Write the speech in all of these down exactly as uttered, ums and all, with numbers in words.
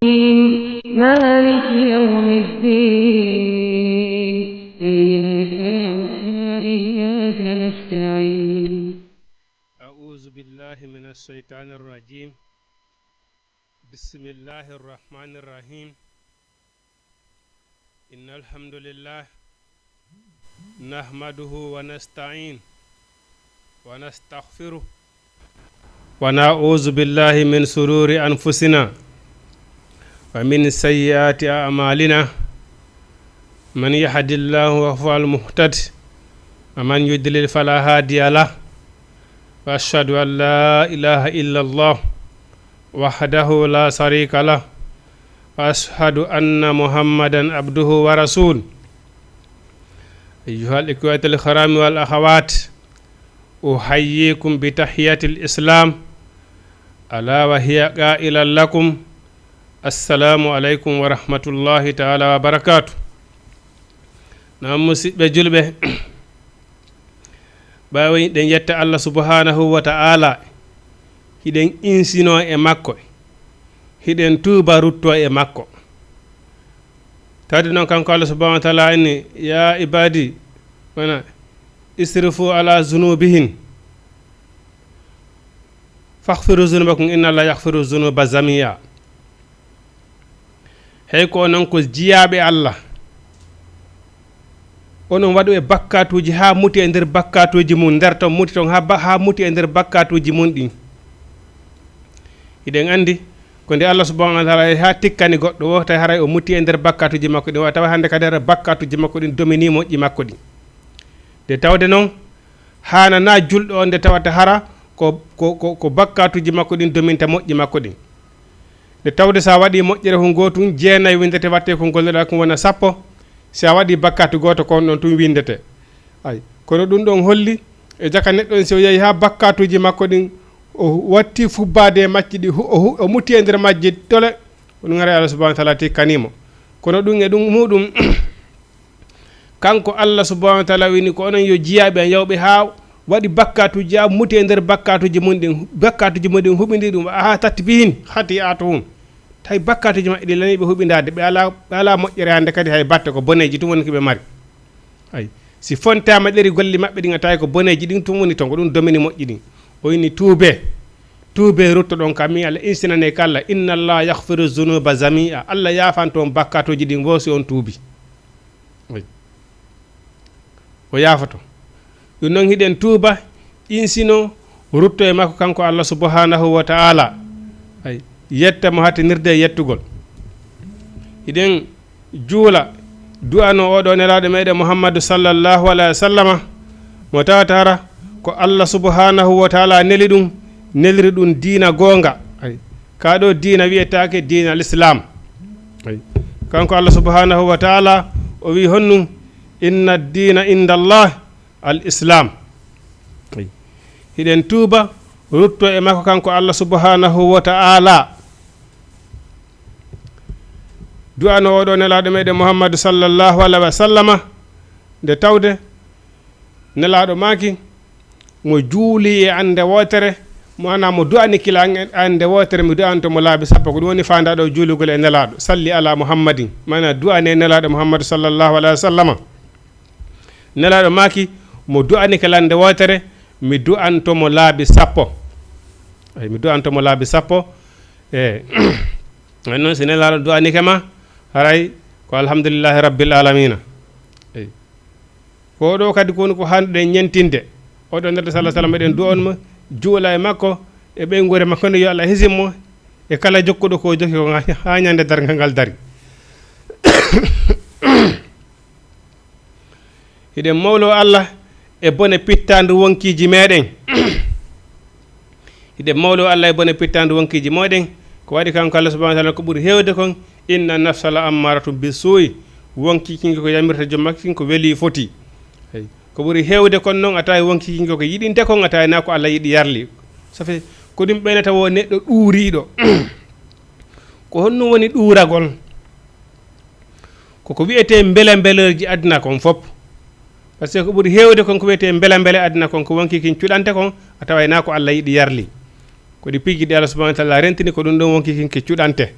مالك يوم الدين. إياك نعبد وإياك نستعين. أعوذ بالله من الشيطان الرجيم. بسم الله الرحمن الرحيم. إن الحمد لله نحمده ونستعين ونستغفره ونعوذ بالله من شرور أنفسنا ومن سيئات أعمالنا. من يهد الله فهو المهتد ومن يضلل فلا هادي له. وأشهد أن لا إله إلا الله وحده لا شريك له. وأشهد أن محمدا عبده ورسوله. أيها الإخوة الكرام والأخوات، أحييكم بتحية الإسلام، ألا وهي قائلا لكم: السلام عليكم ورحمة الله تعالى وبركاته. Nam, musidɓe julɓe, ɓaawo hiɗen yetta Allah subhanahu wa ta'ala, hiɗen insinoo e makko, hiɗen tuuba ruttoo e makko. Tawde noon kanko Allah subhanahu wa ta'ala inni: "Ya ibadi, mana, isrifu ala zunubihim, faghfiru zunubakum, inna Allah yaghfiru zunuba jami'a." Hey ko onon ko jiyaaɓe Allah, onon waɗuɓe bakkatuuji haa muti e nder bakkatuuji mum, nder ton muti ton haa ba-, haa muti e nder bakkatuuji mum ɗin. Hiɗen anndi ko nde Allah subhanahu wa ta'ala haa tikkani goɗɗo o, tawi haray o muti e nder bakkatuuji makko ɗin, wa tawa hannde kadi hara bakkatuuji makko ɗin domini moƴƴi makko ɗin. Nde tawde noon, haananaa julɗo on nde tawata hara ko, ko, ko, ko bakkatuuji makko ɗin dominta moƴƴi makko ɗin. Nde tawde so a waɗii moƴƴere ko ngoo tun, jeenayi winndete, wattee ko ngolleɗaa ko wona sappo. Si a waɗii bakkatu gooto, ko on ɗon tun winndete. Ay, kono ɗum ɗon holli e jaka neɗɗo on, si o yahi haa bakkatuuji makko ɗin, o watti fubbaade e majji ɗi, hu-, o hu-, o muti e nder majji tole, ko ɗum haray Allah subhanahu wa ta'ala tikkanii mo. Kono ɗum e ɗum muɗum, kanko Allah subhanahu wa ta'ala wini ko onon yo jiyaaɓe an yawɓe haa waɗi bakkatuuji, haa muti e nder bakkatuuji mum ɗin, bakkatuuji mum ɗin huɓindiri ɗum, haa tatbihin khati'atuhum. Tawi bakkatuuji maɓɓe ɗin lanii ɓe huɓindaade, ɓe alaa, ɓe alaa moƴƴere hannde kadi hay batte, ko boneeji tun woni ko ɓe mari. Ay, si fontaama ɗeri golle maɓɓe ɗin, a tawi ko boneeji ɗin tun woni ton, ko ɗum domini moƴƴi ɗin. O wini tuubee, tuubee ruttoɗon ka min, Allah insinane ka Allah, inna Allah yaghfiru zunuba jami'a, Allah yaafanto on bakkatuuji ɗin wo si on tuubi. Ay. O yaafoto. Ɗum noon hiɗen tuuba, insinoo, rutto e makko kanko Allah subhanahu wa ta'ala. Ay, yetta mo hattinirde e yettugol. Hiɗen juula, du'anoo oo ɗoo nelaaɗo meɗen Muhammadu sallallahu alayhi wa sallama, mo tawata hara ko Allah subhanahu wa ta'ala neli ɗum, neliri ɗum diina goonga. Ay, kaa ɗoo diina wiyetaake diina Lislaam. Ay. Kanko Allah subhanahu wa ta'ala o wi honɗum, inna diina inda Allah al Islam. Ay. Hiɗen tuuba, rutto e makko kanko Allah subhanahu wa ta'ala. Du'anoo oo ɗoo nelaaɗo meɗen Muhammadu sallallahu alayhi wa sallama, nde tawde nelaaɗo maaki, mo juuli e annde wootere, mo ana mo du'ani kila an e annde wootere, mi du'anto mo laabi sappo. Ko ɗum woni faandaa ɗoo juulugol e nelaaɗo. Salli ala Muhammadin. Maana du'ane nelaaɗo Muhammadu sallallahu alayhi wa sallama. Nelaaɗo maaki, mo du'ani kala annde wootere, mi du'anto mo laabi sappo. Ay, mi du'anto mo laabi sappo. E, ɗum noon, si nelaaɗo du'anike ma, haray ko alhamdulillahi rabbil alamina. Ay. Ko ɗoo kadi ko woni ko haanduɗen ñentinde. Oo ɗoo nelaaɗo sallallahu alayhi wa sallam, eɗen du'anoo mo, juula e makko, e ɓeynguure makko nde, yo Allah hisin mo, e kala jokkuɗo ko jokki ko haa ñande darngal ngal dari. Hiɗen mawloo Allah e bone pittaandu wonkiiji meɗen. Hiɗen mawloo Allah e bone pittaandu wonkiiji meɗen. Ko waɗi kanko Allah subhanahu wa ta'ala, ko ɓuri heewde kon, inna nafsa la ammaratun bissuu'i. Wonki kin ko yamirta joom makki kin ko weli foti. Hey. Ko ɓuri heewde kon noon, a tawi wonki kin ko yiɗinte kon, a tawi na ko Allah yiɗi yarli. Ça fait, ko ɗum ɓeynata wo neɗɗo ɗuuriiɗo. Ko honɗum woni ɗuuragol? Ko ko wiyetee mbele mbeleeji aduna kon fof. Parce que ko ɓuri heewde kon ko wiyetee mbele mbele aduna kon, ko wonki kin cuɗante kon, a taway na ko Allah yiɗi yarli. Ko ɗi piiji ɗi Allah subhanahu wa ta'ala rentini, ko ɗum ɗon wonki kin ke cuɗante.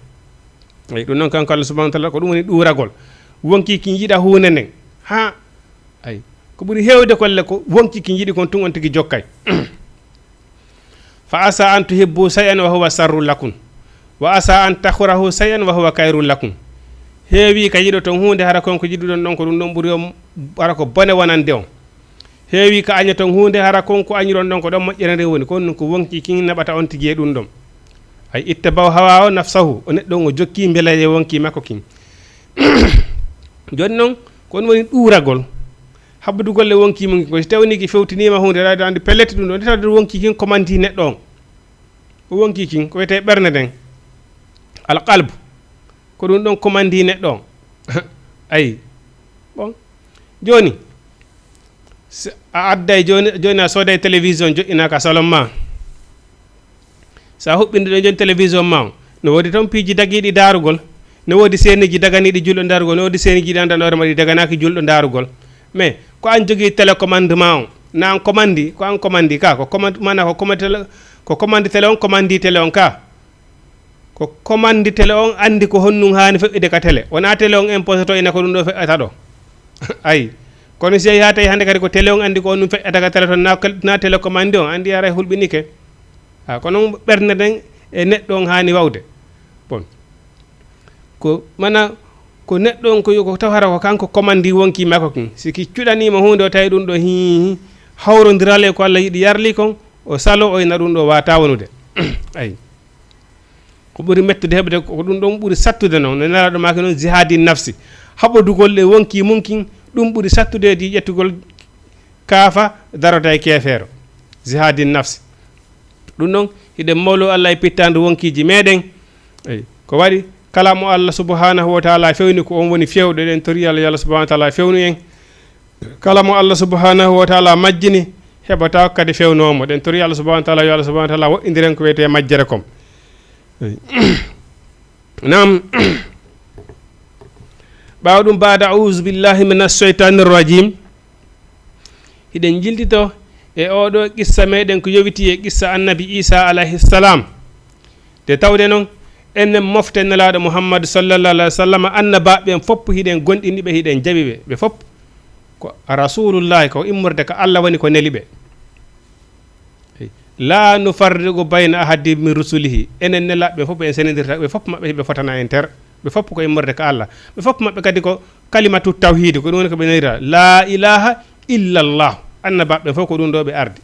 Ay, ɗum noon kanko Allah subhanahu wa taala, ko ɗum woni ɗuuragol. Wonkii kin yiɗa huunde nden. Ha, ay, ko ɓuri heewde kolle ko wonkii kin yiɗi kon tun on tigi jokkay. Fa asa an tuhibbu shay'an wa huwa sharrun lakum, wa asa an takrahu shay'an wa huwa khayrun lakum. Heewii ka yiɗoton huunde, hara kon ko yiɗuɗon ɗon ko ɗum ɗon ɓuri on, hara ko bone wonande on. Heewii ka añoton huunde, hara kon ko añuɗon ɗon ko ɗon moƴƴere nden woni. Kon ko wonkii kin naɓata on tigi e ɗum ɗon. Ay, ittabaw hawa o nafsahu, o neɗɗo on o jokkii mbelaye wonkii makko kin. Jooni noon, ko ɗum woni ɗuuragol. Habbudugol e wonkii mum kin, ko si tawni ki fewtiniima huunde, aɗa andi pellet ɗum ɗon, tawde wonkii kin commandi neɗɗo on. Ko wonkii kin, ko wiyetee ɓernde nden. Alqalbu. Ko ɗum ɗon commandi neɗɗo on. Ayi. Bon. Jooni, si a adday jooni, jooni a sooday télévision joƴƴinaa ka salon ma. So a huɓɓinde ɗon jooni télévision ma on, no woodi toon piiji dagiiɗi daarugol, no woodi seeniiji daganiiɗi julɗo daarugol, no woodi seeniiji ɗi anndanɗo hoore ma ɗi daganaaki julɗo daarugol. Mais ko an jogii télécommande ma on, na an commandi, ko an commandi ka, ko commande, maanaa ko commande télé, ko commande télé on, commandi télé on ka. Ko commandi télé on anndi ko honɗum haani feƴƴude ka télé. Wonaa télé on imposé to ina ko ɗum ɗo feƴƴata ɗo. Ayi. Kono si yahii haa tawi hannde kadi ko télé on anndi ko honɗum feƴƴata ka télé ton, na, na télécommande on anndi haray hulɓinike. Ha, kono ɓernde nden e neɗɗo on haani wawde. Bon. Ko, maanaa, ko neɗɗo on ko yo, ko taw hara ko kanko commandi wonkii makko kin. Si ki cuɗaniima huunde o tawi ɗum ɗo hii, hawrondiral e ko Allah yiɗi yarli kon, o salo, o ina ɗum ɗo waata wonude. Ayi. Ko ɓuri mettude heɓde, ko ɗum ɗon ɓuri sattude noon. No Nelaaɗo maaki noon, jihaadi nafsi. Haɓodugol e wonkii mum kin, ɗum ɓuri sattude e ƴettugol kaafa darota e keefeero. Jihaadi nafsi. Ɗum noon, hiɗen mawlo Allah e pittaandu wonkiiji meɗen. Eyi, ko waɗi, kala mo Allah subhanahu wa taala fewni, ko on woni fewɗo. Eɗen tori Allah, yo Allah subhanahu wa taala fewnu en. Kala mo Allah subhanahu wa taala majjini, heɓata kadi fewnoo mo. Eɗen tori Allah subhanahu wa taala, yo Allah subhanahu wa taala woɗɗindir en ko wiyetee majjere kon. Eyi. Naam. Ɓaawo ɗum, baada auzu billahi min asheytani rajim. Hiɗen njiltito e oɗo qissa meɗen ko yowiti e qissa annabi Isa alayhi salam. Nde tawde noon, enen mofte Nelaaɗo Muhammadu sallallahu alayhi wa sallam, annabaaɓe ɓen fof hiɗen gonɗini ɓe, hiɗen jaɓi ɓe. Ɓe fof ko rasulullahi, ko immorde ka Allah woni ko neli ɓe. La nufarriqu bayna ahadin min rusulihi. Enen nelaaɓe ɓen fof en sendirta, ɓe fof maɓɓe hiɓe fotana en ter. Ɓe fof ko immorde ka Allah. Ɓe fof maɓɓe kadi ko kalimatu tawhidi, ko ɗum woni ko ɓe nelira. La ilaha illa Allah. Annabaaɓe ɓen fof ko ɗum ɗo ɓe ardi.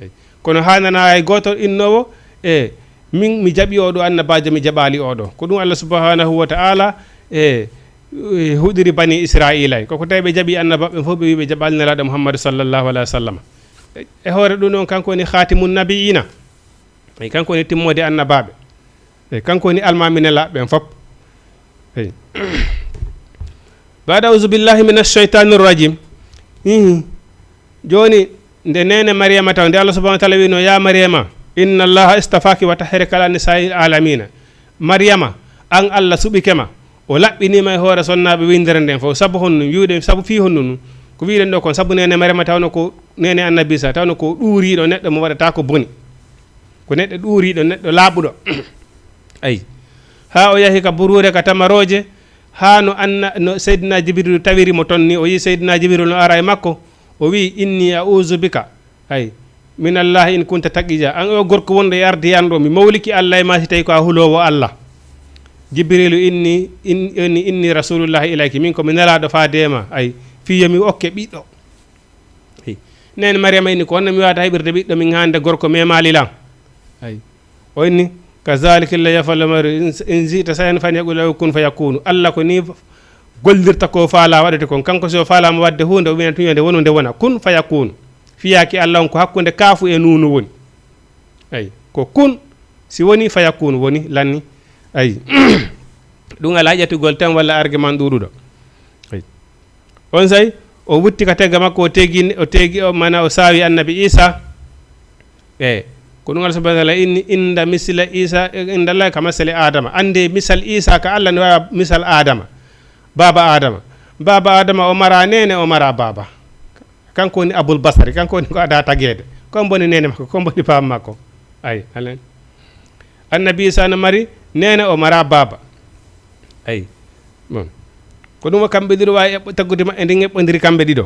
Eyi. Kono haanana hay gooto innoowo, e min mi jaɓi oɗo annabaajo, mi jaɓaali oɗo. Ko ɗum Allah subhanahu wa ta'ala, e, e, huɗiri bani Israila. Koko tawi ɓe jaɓi annabaaɓe ɓen fof, ɓe wi ɓe jaɓaali Nelaaɗo Muhammadu sallallahu alayhi wa sallam. E, e hoore ɗum ɗon, kanko woni khatimun nabiyina. Eyi, kanko woni timmoode annabaaɓe. Eyi, kanko woni almaami nelaaɓe ɓen fof. Eyi. Baada auzu billahi min asheytani rajim. Hihi. Jooni, nde neene Mariyama taw, nde Allah subhanahu wa taala wino, "Ya Mariyama, inna allaha istafaki wa tahharaki ala nisa'il alamina." Mariyama, an Allah suɓike ma, o laɓɓinii ma e hoore sonnaaɓe winndere nden fof. Sabu honɗum? Wi'ude, sabu fii honɗum? Ko wi'uɗen ɗo kon, sabu neene Mariyama tawno ko neene Annabi Isa, tawno ko ɗuuriiɗo neɗɗo mo waɗata ko boni. Ko neɗɗo ɗuuriiɗo, neɗɗo laaɓuɗo. Ayi. Haa o yahi ka buruure, ka tamarooje, haa no anna-, no Seydina Jibril tawiri mo ton ni, o yi Seydina Jibril no ara e makko, o wi, "Inni a'uzu bika, ay, min Allahi in kunta taqiya." An o gorko wonɗo e ardiyan ɗo, mi mawliki Allah e ma si tawi ko a huloowo Allah. Jibrilu inni, in-, inni, "Inni rasulullahi ilayki, min ko mi nelaaɗo faade e ma, ay, fii yo mi okke ɓiɗɗo." Eyi. Nene Mariyama inni, "Ko honno mi waawata heɓirde ɓiɗɗo min hannde gorko memaali lan?" Ayi. O inni, "Kazalika la yafalu maru in, in zita sayan fan yaqul lahu kun fayakunu." Allah ko ni gollirta ko faala waɗude kon. Kanko si o faalaama waɗde huunde, o wiyan tun yo nde wonu, nde wona. Kun fayakunu. Fiyaaki Allah on ko hakkunde kaafu e nuunu woni. Ayi. Ko kun, si woni fayakunu woni, lanni. Ayi. Ɗum alaa ƴettugol tan walla argument ɗuuɗuɗo. Ayi. Onsay, o wutti ka teega makko, o teegi, o teegi, o, maanaa o saawi Annabi Isa. E, ko ɗum Allah subhanahu wa taala inni, "Inna masala Isa, inda Allahi ka masali Adama." Annde misal Isa ka Allah no waawi misal Adama. Baaba Adama. Baaba Adama o mara nene, o mara baaba. Kanko woni Abul Basari, kanko woni ko ada tageede. Ko on boni nene makko, ko on boni baaba makko. Ay, alen. Annabi Isa no mari nene, o mara baaba. Ayi. Bon. Ko ɗum o kamɓe ɗiɗo waawi eɓɓo-, taggude maɓɓe ndin eɓɓondiri kamɓe ɗiɗo.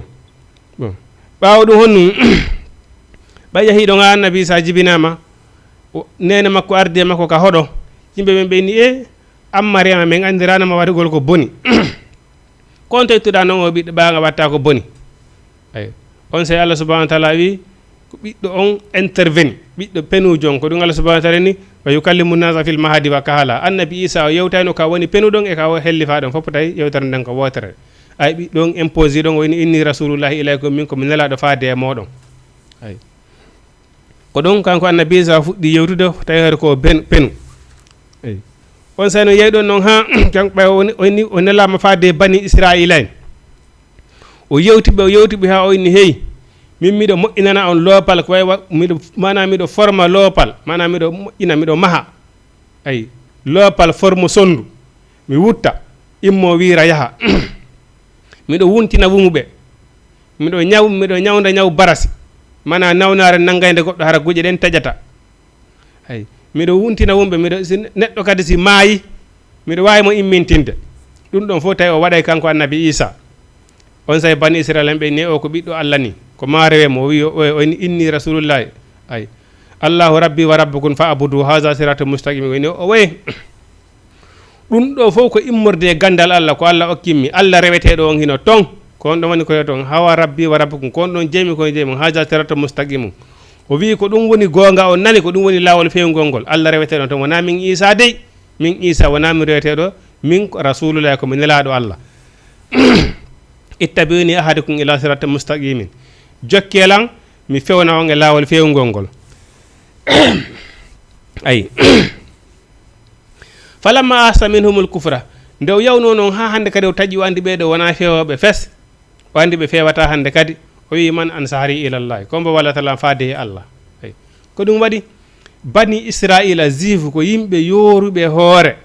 Bon. Ɓaawo ɗum honnu, ɓay yahii ɗon haa Annabi Isa jibinaama, o, neene makko ardi e makko ka hoɗo. Yimɓe ɓen ɓe inni, "E, an Mariyama, men anndiraano ma waɗugol ko boni." Ko on toytuɗaa non o ɓiɗɗo ɓaawo nga watta ko boni? Ayi. On sey Allah subhanahu wa taala wi, ko ɓiɗɗo on interveni, ɓiɗɗo penujo on. Ko ɗum Allah subhanahu wa taala ni, "Wa yukallimu nasa fil mahadi wa kahala." Annabi Isa o yewtayno ka woni penuɗon e ka o hellifaɗon fof tawi yewtere nden ko wootere. Ay, ɓiɗɗo on imposi ɗon o inni, "Inni rasulullahi ilaykum, min ko mi nelaɗo faade e moɗon." Ay. Ko ɗum kanko Annabi Isa fuɗɗi yewtude, tawi hoore ko ben-, penu. Eyi. On saa'i no yehi ɗon non haa kanko ɓay o ni, o ni, o nelaama faade e Bani Israila en. O yewti ɓe, o yewti ɓe haa o inni, "Hey, min miɗo moƴƴinana on loopal, ko way wa-, miɗo, maanaam miɗo forma loopal, maanaam miɗo moƴƴina, miɗo maha." Ayi, loopal formo sonndu. Mi wutta, immo wiira yaha. Miɗo wuntina wumuɓe. Miɗo ñaw-, miɗo ñawnda ñaw barasi. Mana nawnaare nanngaynde goɗɗo hara guƴe ɗen taƴata. Ayi, miɗo wuntina wumɓe, miɗo, si neɗɗo kadi si maayi, miɗo waawi mo immintinde. Ɗum ɗon fof tawi o waɗay kanko Annabi Isa. On saa'i Bani Israila en ɓe inni, "O ko ɓiɗɗo Allah ni. Ko maa rewe mo." O wi, o, o inni, "Inni Rasulullahi." Ayi. "Allahu Rabbi wa Rabbukum fa abudu, haza siratu mustaqim." O inni, "O waye." Ɗum ɗo fof ko immorde e ganndal Allah, ko Allah okkimmi. Allah reweteeɗo on hino ton. Ko on ɗon woni ko ton. "Hawa Rabbi wa Rabbukum." Ko on ɗon jeymi, ko on jeymi. "Haza siratu mustaqim." O wi, "Ko ɗum woni goonga, on nani, ko ɗum woni laawol feewngol ngol." Allah reweteeɗo on ton. Wonaa min Isa dey. Min Isa wonaa mi reweteeɗo. Min ko Rasulullah, ko mi nelaaɗo Allah. "Ittabi'uni ahdikum ila siratin mustaqimin." Jokkee lan, mi fewna on e laawol feewngol ngol. Ayi. "Falamma ahassa minhumul kufra." Nde o yawnoo non haa hannde kadi o taƴi, o anndi ɓee ɗo wonaa feewooɓe fes. O anndi ɓe feewataa hannde kadi. O wi'i, "Man ansari ilallahi?" Ko mbo wallata lan faade e Allah? Ayi. Ko ɗum waɗi Bani Israila, juif, ko yimɓe yooruɓe hoore.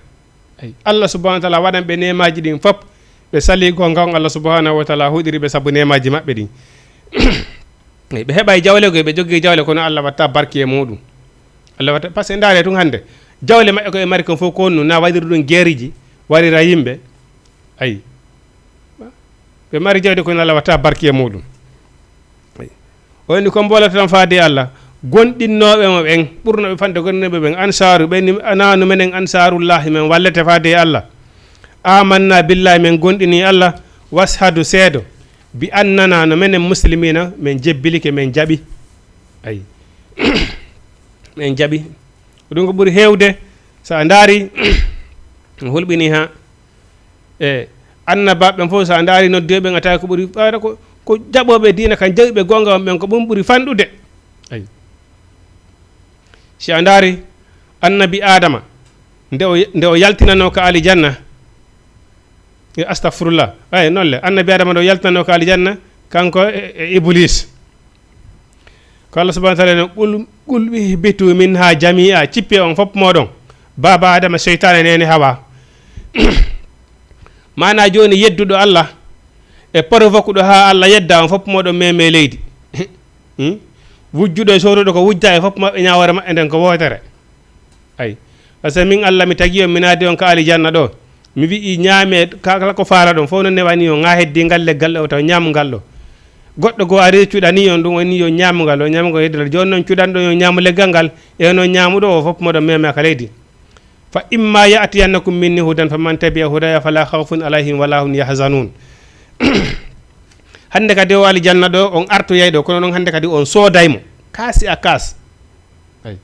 Ayi, Allah subhanahu wa taala waɗan ɓe neemaaji ɗin fop, ɓe salii goonga on Allah subhanahu wa taala huɗiri ɓe sabu neemaaji maɓɓe ɗin. Ayi, ɓe heɓay jawle goy, ɓe jogii jawle, kono Allah watta barki e muɗum. Allah watta, parce que ndaare tun hannde, jawle maɓɓe ko ɓe mari kon fof ko honnu, na waɗiri ɗum geeriji, warira yimɓe. Ayi. Ɓe mari jawdi kono Allah watta barki e muɗum. O inni, "Ko mbo wallata lan faade e Allah?" Gonɗinnooɓe mo ɓen, ɓurnooɓe fanɗude gonɗinnooɓe ɓen, Ansaaru, ɓe inni, "Nanu menen Ansaarullahi, men wallete faade e Allah. Amanna billahi, men gonɗini Allah. Washhadu, seedo, bi annana, no menen muslimina, men jebbilike, men jaɓi." Ayi. Men jaɓi. Ko ɗum ko ɓuri heewde, so a ndaari, hulɓini haa. E annabaaɓe ɓen fof, so a ndaari noddeeɓe ɓen, a tawi ko ɓuri, ɓayata ko, ko jaɓooɓe diina kan, jaɓiiɓe goonga on ɓen, ko ɗum ɓuri fanɗude. Ayi. Si a ndaari annabi Adama, nde o, nde o yaltinanoo ka alijanna, e astafurullah, ay, noon le, annabi Adama nde o yaltinanoo ka alijanna, kanko e, e Iblis. Ko Allah subhanahu wa taala no, "Qul, qul ihbitu minha jami'a." Cippee on fof mooɗon. Baaba Adama, seytaane, neene Hawa. Maana jooni yedduɗo Allah e provoqueɗo haa Allah yedda on fof mooɗon meme leydi. Hmm? Wujjuɗo e sooruɗo ko wujja e fof maɓɓe ñaawoore maɓɓe nden ko wootere. Ayi. Parce que min Allah mi tagi on, mi naadi on ka alijanna ɗo. Mi wi'i ñaame ka-, kala ko faalaɗon fof, no newani on, ŋaa heddi ngal leggal ɗo taw ñaamu ngal ɗo. Goɗɗo goo ari cuɗani on ɗum, o inni yo ñaamu ngal, o ñaamu ngal yeddal. Jooni noon cuɗanɗo yo ñaamu leggal ngal, e no ñaamuɗo o fof moɗon mema ka leydi. "Fa imma ya'tiyannakum minni hudan faman tabi'a hudaya fala khawfun alayhim wala hum yahzanun." Hannde kadi o alijanna ɗo, on artoyay ɗo, kono noon hannde kadi on sooday mo. Kaasi a kaas. Ayi.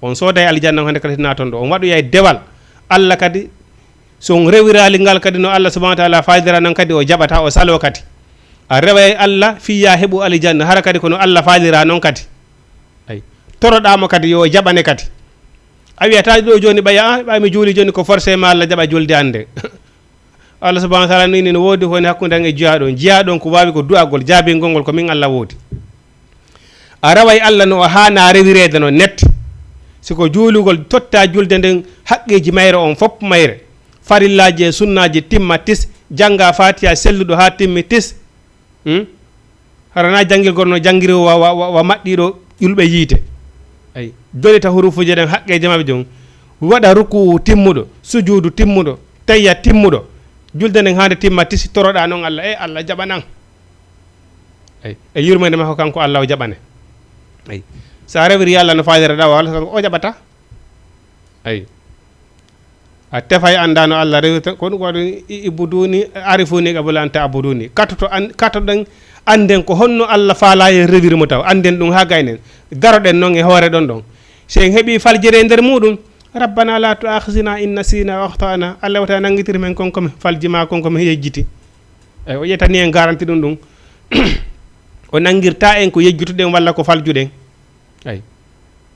On sooday aljanna on hannde kadi naaton ɗo. On waɗoyay dewal. Allah kadi, so on rewiraali ngal kadi no Allah subhanahu wa taala faalidira noon kadi, o jaɓata, o saloo kadi. A reway Allah fii yaa heɓu aljanna, hara kadi ko no Allah faalira noon kadi. Ayi. Toroɗaa mo kadi, yo o jaɓane kadi. A wiyataa ɗo jooni ɓaya, a, ɓay mi juuli jooni ko forcément Allah jaɓa julde annde. Allah subhanahu wa taala no inni no woodi ko woni hakkunde an e jiyaaɗo on. Jiyaaɗo on ko waawi ko du'agol, jaabingol ngol ko min Allah woodi. A raway Allah no o haana rewireede no net. Si ko juulugol, totta julde nden haqqeeji mayre on fof mayre. Farillaaji e sunnaaji timma tis, jannga Faatiha selluɗo haa timmi tis. Hmm? Hara na janngirgol no janngiri wa, wa, wa, wa maɓɓiiɗo ƴulɓe yiite. Ayi. Jolita hurufuuje ɗen haqqeeje maɓɓe jom. Waɗa ruku timmuɗo, sujuudu timmuɗo. Tayya timmuɗo. Julde nden hande timma tisittoroɗa noon Allah. E Allah jaɓanan. Eyi. E yurmande makko kanko Allah o jaɓane. Eyi. Sa rewiri Allah no faaliraɗa o Allah kanko o jaɓata. Eyi. A tefay annda no Allah rewirta ko ɗum waɗi ibuduni arifuni qabla an ta'buduni. Katoto an katoɗen annden ko honno Allah faala e rewir mo taw annden ɗum ha gaynen. Daroɗen noon e hoore ɗon ɗon. Si en heɓi faljere e nder muɗum. Rabbana la tu'akhizna in nasina wa akhtana. Allah wata nangitiri men kon komi falji ma kon komi yejjiti. Eyi o ƴettani en garanti ɗum ɗum. O nangirta en ko yejjutuɗen walla ko faljuɗen. Eyi.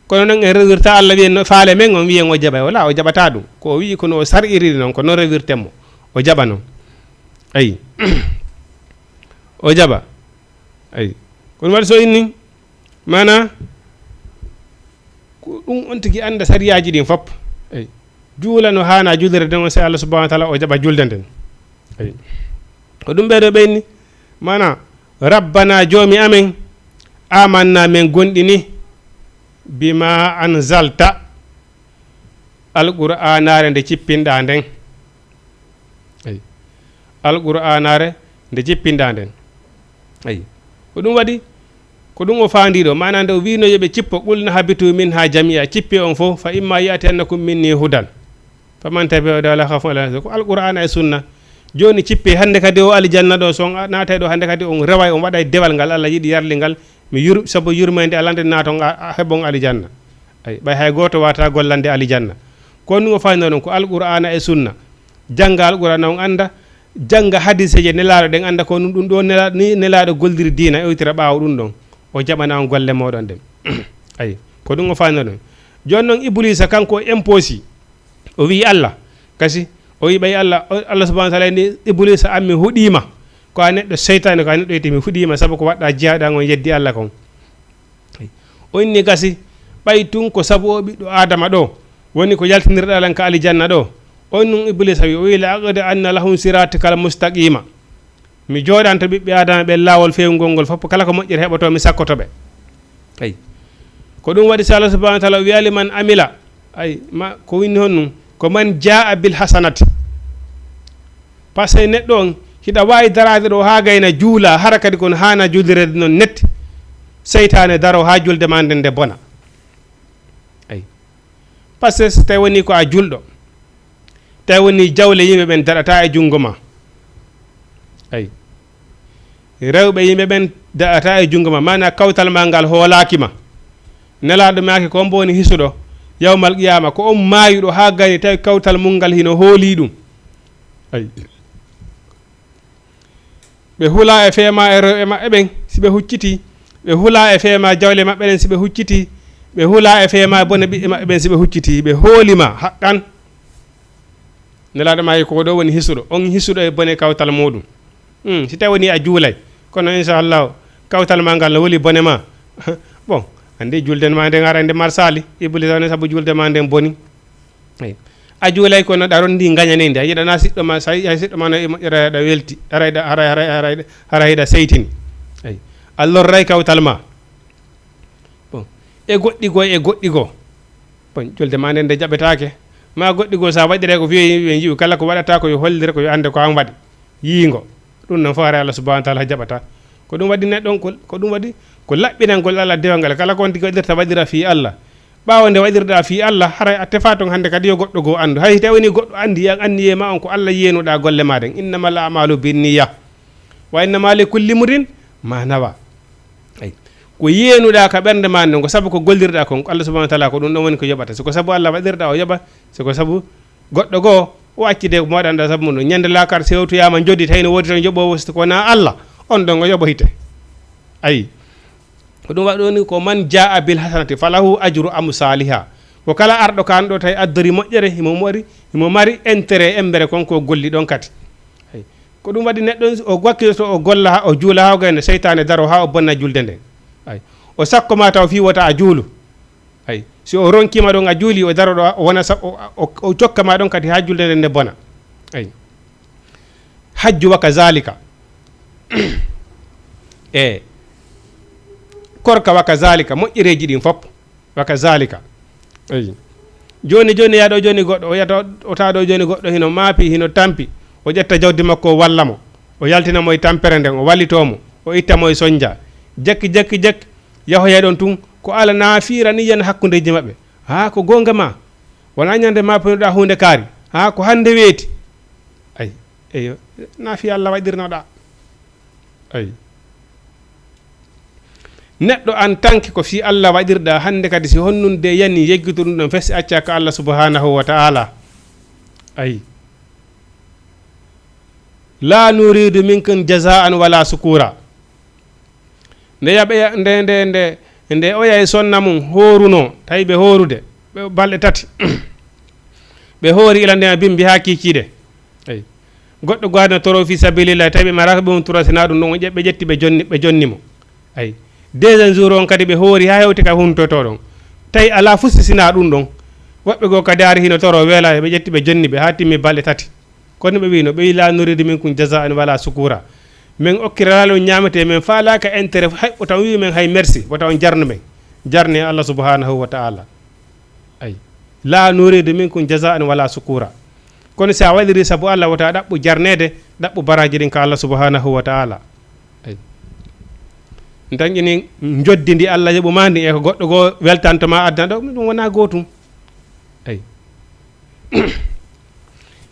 Kono noon en rewirta Allah wiyen no faale men on wiyen o jaɓa wala o jaɓata ɗum. Ko o wi'i kono o sar'iriri noon ko noon rewirten mo. O jaɓa noon. Eyi. O jaɓa. Eyi. Kono waɗi so inni mana ko ɗum on tigi annda sariyaaji ɗin fof. Eyi. Juula no haana juulirde nden on sey Allah subhanahu wa taala o jaɓa julde nden. Eyi. Ko ɗum ɓeeɗo ɓe inni mana rabbana joomi amen amanna men gonɗini bima anzalta alqur'anare nde cippinɗa nden. Eyi. Alqur'anare nde jippinɗa nden. Eyi. Ko ɗum waɗi ko ɗum o faandiɗo mana nde o wino yoɓe cippo qulna habitu minha jamia cippe on fof fa imma yati annakum minni hudan faman tabi huda wala khafun ala ko alqur'ana e sunna. Joni cippe hande kadi o alijanna ɗo son naatay ɗo hande kadi on reway on waɗay dewal ngal Allah yiɗi yarli ngal mi yur sabu yurmayde alande naaton heɓon alijanna. Ay ɓay hay goto wata gollande alijanna. Ko ɗum o faandiɗo ɗon ko alqur'ana e sunna. Jannga alqur'ana on annda jannga hadiseeje nelaaɗo ɗen annda ko ɗum ɗo nela- ni nelaaɗo golliri diina ewtira ɓaawo ɗum ɗon. O jaɓana on golle mooɗon ɗen. Ayi ko ɗum o faanino ɗon. Jooni noon iblisa kanko o imposi o wii allah kasi o wii ɓay allah allah subahana taala ni iblisa an mi huɗiima. Ko a neɗɗo seytaane ko a neɗɗo yeti mi huɗiima sabu ko waɗɗa jiyaaɗan on yeddi allah kon. O inni gasi ɓay tun ko sabu o ɓiɗɗo adama ɗo woni ko yaltinirɗa lan ka alijanna ɗo. On nun iblisa wi o wi la aqda anna lahum siratika al mustaqima. Mi jooɗanto ɓiɓɓe adama ɓen laawol fewngol ngol fof kala ko moƴƴere heɓoto mi sakkoto ɓe. Ay ko ɗum waɗi si allah subahana wa taala o wiyali man amila ay ma ko winni hon nun ko man jaa bil hasanati. Par ce que neɗɗo on hiɗa waawi daraade ɗo haa gayna juula hara kadi kono haana juulirede noon netti. Seytaane daro haa julde ma nden nde bona. Ay par ce que so tawi woni ko a julɗo tawi woni jawle yimɓe ɓen daɗata e junngo ma. Ay rewɓe yimɓe ɓen daɗata e junngo ma mana kawtal ma ngal hoolaaki ma. Nelaaɗo maaki ko on mbo woni hisuɗo yawmal qiyama ko on maayuɗo haa gayni tawi kawtal mum ngal hino hoolii ɗum. Ay ɓe hula e feema e rewɓe maɓɓe ɓen si ɓe hucciti. Ɓe hula e feema jawle maɓɓe ɗen si ɓe hucciti. Ɓe hula e feema bone ɓiɓɓe maɓɓe ɓen si ɓe hucciti ɓe hoolima haqqan. Nelaaɗo maaki ko ɗo woni hisuɗo on hisuɗo e bone kawtal muɗum. Hmm, si tawi woni a juulay kono inchallahu kawtal ma ngal no woli bone ma. Bon andi julden ma nden ara nde marsali iblis woni sabu julde ma nden boni. Eyi. A juulay kono ɗa rondi gañanede a yiɗana siɗɗo ma sa yiɗa siɗɗo ma no e moƴƴere aɗa welti arayɗa aray aray arayɗa aray hiɗa seytini. Eyi. A lorray kawtal ma. Bon e goɗɗi goo e goɗɗi goo. Bon julde ma nden nde jaɓetaake. Ma goɗɗi goo sa waɗiray ko fiyo yimɓe ɓe ji'u kala ko waɗata ko yo hollire ko yo annde ko an waɗi. Yiingo. Ɗum noon fof haray allah subahana taala jaɓata. Ko ɗum waɗi neɗɗon ko ɗum waɗi ko laɓɓinangol allah dewal ngal kala ko on tigi waɗirta waɗira fii allah. Ɓaawo nde waɗirɗa fii allah haray a tefa toon hannde kadi yo goɗɗo goo anndu hay tawi woni goɗɗo anndi an anniye ma on ko allah yeenuɗa golle ma ɗen innamal amalu binniya. Wa innama li kulli mrin ma nawa. Ay ko yeenuɗa ka ɓernde ma nden ko sabu ko gollirɗa kon allah subahana taala ko ɗum ɗon woni ko yoɓata siko sabu allah waɗirɗa o yoɓa siko sabu goɗɗo goo o accide ko moɗanɗa sabu mum ɗum ñande lakar sewtoyama joddi tawi no woodi toon yoɓowo so ko wona allah. On ɗon o yoɓoyte. Ayi ko ɗum waɗi ɗoni ko man jaa bil hasanati falahu ajru amsaliha. Ko kala arɗo kan ɗo tawi addori moƴƴere himo mari himo mari intérêt embere kon ko golli ɗon kadi. Ay ko ɗum waɗi neɗɗo o wakkilto o golla o juula ha o gayna seytane daro ha o bonna julde nden. Ay o sakko ma taw fi wota a juulu. Ay si o ronkima ɗon a juuli o daro ɗo o wona o jokka ma ɗon kadi ha julde nden nde bona. Ay hajju wa kazalika. E korka wa kazalika moƴƴereji ɗin fop. Wa kazalika. Ay Jooni jooni, yaa ɗo jooni goɗɗo, o yiyata o taa ɗo jooni goɗɗo hino maapi, hino tampi, o ƴetta jawdi makko, o walla mo, o yaltina mo e tampere nden, o wallitoo mo, o itta mo e sonja. Jakki, jakki, jakki, yahoya ɗon tun, ko Alla na fiira niyan hakkundeji maɓɓe. Haa ko goonga ma, wonaa ñande ma poynoɗaa huunde kaari, haa ko hannde weeti. Ay, eyo, na fii Alla waɗirnoɗaa. Ay. Neɗɗo an tanke ko fii Alla waɗirɗaa, hannde kadi si honnun de yani yeggitu ɗum ɗon fes acca ka Alla subhanahu wa ta'ala. Ay. La nuridu minkum jazaan wala sukura. Nde yaɓe, nde, nde, nde, nde oya e sonna mum hoorunoo, tawi ɓe hoorude, ɓe balɗe tati. Ɓe hoori ila nde bimbi haa kiikiiɗe. Eyi. Goɗɗo goo adi no toroo fii sabilillahi, tawi ɓe maraaka ɓe huntoro, sinaa ɗum ɗon, o ƴe-, ɓe ƴetti ɓe jonni, ɓe jonni mo. Eyi. Deuxième jour on kadi ɓe hoori haa hewti ka huntotoo ɗon. Tawi alaa fuu si sinaa ɗum ɗon. Woɓɓe goo kadi ari hino toroo weela, ɓe ƴetti ɓe jonni ɓe haa timmi balɗe tati. Kono ɓe wiino, ɓe wi, "La nuridu minkum jazaan wala sukura." Min okkiralaa on ñaametee, min faalaaka intérêt, hay wota on wi min hay merci, wota on jarnu min. Jarne Allah subhanahu wa ta'ala. Ay. "La nuridu minkum jazaan wala sukura." Kono si a waɗiri sabu Allah, wota ɗaɓɓu jarneede, ɗaɓɓu baraaji ɗin ka Allah subhanahu wa ta'ala. Ay. Dañƴini njoddi ndi Allah yoɓu ma ndi e ko goɗɗo goo weltanto ma addana ɗo, ɗum wonaa gootum. Ay.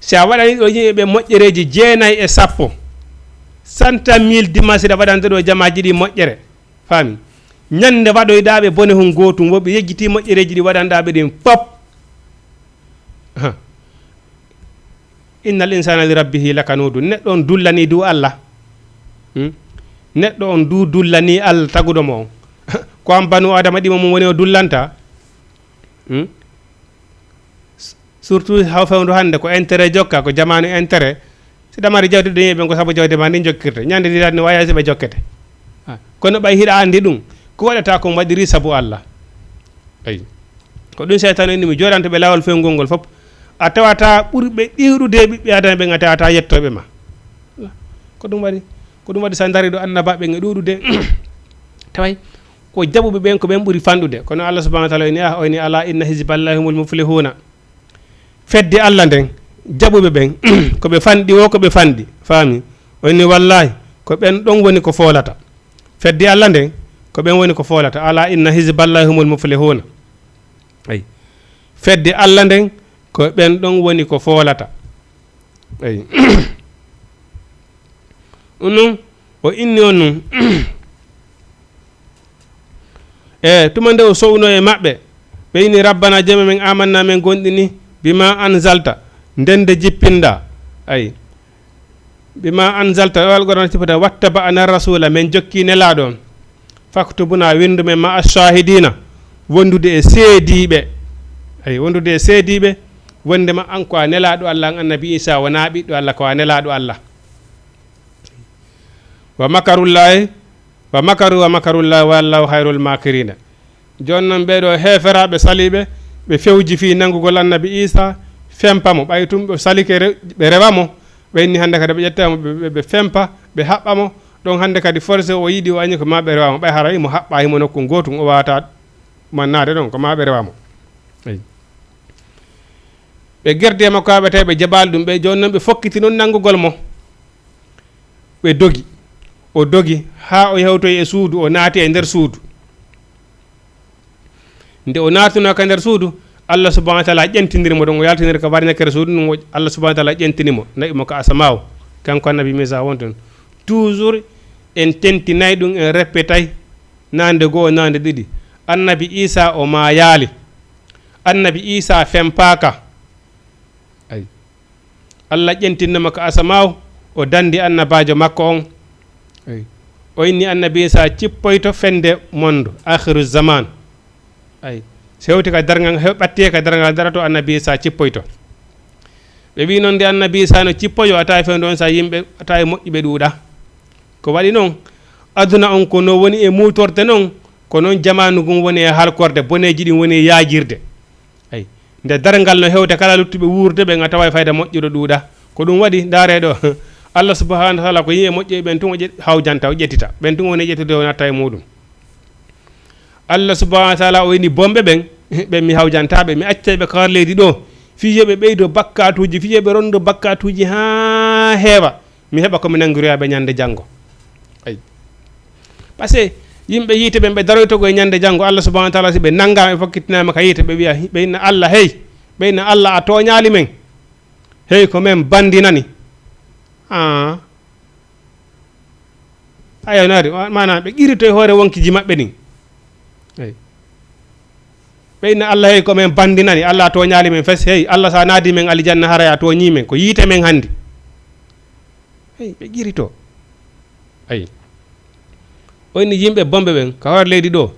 Si a waɗani ɗo yimɓe ɓe moƴƴereeji jeenayi e sappo, cent mille dimanche ɗa waɗande ɗo jamaaji ɗi moƴƴere. Faami? Ñande waɗoyɗaa ɓe bone hun gootum, wo ɓe yejjiti moƴƴereeji ɗi waɗanɗaa ɓe ɗin fop. Ahan. "Innal insana li rabbihi lakanudu." Neɗɗo on dullani du Allah. Hmm? Neɗɗo on du dullani Allah taguɗo mo on. Ko an banu Adama ɗimo mum woni o dullanta. Hmm? S-, surtout haw fewndo hannde ko intérêt jokka, ko jamaanu intérêt. Si ɗa mari jawdi ɗo yimɓe ɓen ko sabu jawdi ma ndin jokkirte. Ñande ndi tan no wawi si ɓe jokkete. Ah, kono ɓay hiɗa anndi ɗum, ko waɗata kon waɗiri sabu Allah. Ayi. Ko ɗum seytaane inni mi jooɗanto ɓe laawol fewngol ngol fof. A tawata ɓurɓe ɗiwɗude e ɓiɓɓe Adama ɓen, a tawata yettooɓe ma. Ko ɗum waɗi, ko ɗum waɗi sa dari ɗo annabaaɓe ɓen e ɗuuɗude. Taway ko jaɓuɓe ɓen ko ɓen ɓuri fanɗude. Kono Allah subhanahu wa ta'ala o inni, ah, o inni, "Ala inna hizballahi humul muflihuna." Fedde Allah nden, jaɓuɓe ɓen, ko ɓe fanɗi wo, ko ɓe fanɗi. Faami? O inni, "Wallahi, ko ɓen ɗon woni ko foolata." Fedde Allah nden, ko ɓen woni ko foolata. "Ala inna hizballahi humul muflihuna." Ay. Fedde Allah nden, ko ɓen ɗon woni ko foolata. Ay. Ɗum nun, o inni on nun. E tuma nde o sowno e maɓɓe, ɓe inni, "Rabbana, Joomi men, amanna, men gonɗini, bima anzalta, nden nde jippinɗa." Ay. "Bima anzalta", o Alqur'aan jippata, "wattaba'na rasula", men jokki nelaaɗo on. "Faktubuna", winndu men, "ma'a shahidina", wondude e seediiɓe. Ay, wondude e seediiɓe, wonde ma an ko a nelaaɗo Allah, an annabi Isa wonaa ɓiɗɗo Allah, ko a nelaaɗo Allah. "Wa makarullahi, wa makaru, wa makarullahi, wallahu khairul makirina." Jooni non ɓee ɗoo heeferaaɓe saliiɓe, ɓe fewji fii nanngugol annabi Isa, fempa mo. Ɓay tun ɓe salike re-, ɓe rewa mo, ɓe inni hannde kadi ɓe ƴetta mo, ɓe, ɓe, ɓe fempa, ɓe haɓɓa mo. Ɗon hannde kadi forcé o yiɗi o añi ko ma ɓe rewa mo. Ɓay hara imo haɓɓa, imo nokku gootum, o waata mannaade ɗon, ko ma ɓe rewa mo. Eyi. Ɓe gerdi e makko haa ɓe tawi ɓe jaɓaali ɗum. Ɓe jooni non ɓe fokkiti non nanngugol mo. Ɓe dogi. O dogi haa o yewtoyi e suudu, o naati e nder suudu. Nde o naatunoo ka nder suudu, Allah subhanahu wa ta'ala ƴentiniri mo ɗon, o yaltiniri ka warñakere suudu ndun, o, Allah subhanahu wa ta'ala ƴentini mo, naɓi mo ka asamaaw, kanko annabi Muusa wonton. Toujours en tentinay ɗum, en reppetay, nande goo, nande ɗiɗi. Annabi Isa o maayaali. Annabi Isa fempaaka. Ay. Allah ƴentinno mo ka asamaaw, o dandi annabaajo makko on. Ay. O inni annabi Isa cippoyto fende mondo, akhiru zaman. Ay. So hewti ka darngal, hew-, ɓatti ka darngal darato, annabi Isa cippoyto. Ɓe wi non nde annabi Isa no cippoyo, a tawi fewndo on sa yimɓe, a tawi moƴƴuɓe ɗuuɗa. Ko waɗi non, aduna on ko no woni e muutorde non, ko non jamaanu ngun woni e halkorde, boneeji ɗin woni e yaajirde. Ay, nde darngal no hewta kala luttuɓe wuurde ɓen, a taway fayda moƴƴuɗo ɗuuɗa. Ko ɗum waɗi, ndaaree ɗo, Allah subhanahu wa ta'ala ko yimɓe moƴƴuɓe ɓen tun o ƴet-, hawjanta, o ƴettita. Ɓen tun woni ƴettude, o natta e muɗum. Allah subhanahu wa ta'ala o ini bomɓe ɓen, Ɓe mi hawjanta ɓe, mi accay ɓe ka leydi ɗo. Fii yo ɓe ɓeydo bakkatuuji, fii yo ɓe rondo bakkatuuji haa heewa. Mi heɓa ko mi nanngiroya ɓe ñande janngo. Ay. Parce que yimɓe yiite ɓen ɓe daroyto ko e ñande janngo, Allah subhanahu wa taala, si ɓe nanngaama, ɓe fokkitinaama ka yiite, ɓe wiya, ɓe inna Allah, "Hey," ɓe inna Allah, "A tooñaali men. Hey, ko men banndinani." Ah. Ayo, naari, wa-, maanaam ɓe qirito e hoore wonkiji maɓɓe ɗin. Ay. Ɓe inna Allah, "Hey, ko men banndinani, Allah tooñaali men fes. Hey, Allah, sa naadi men aljanna, haray a tooñii men. Ko yiite men hanndi." Hey, ɓe qirito. Ay. O inni yimɓe bonɓe ɓen, ka hoore leydi ɗo.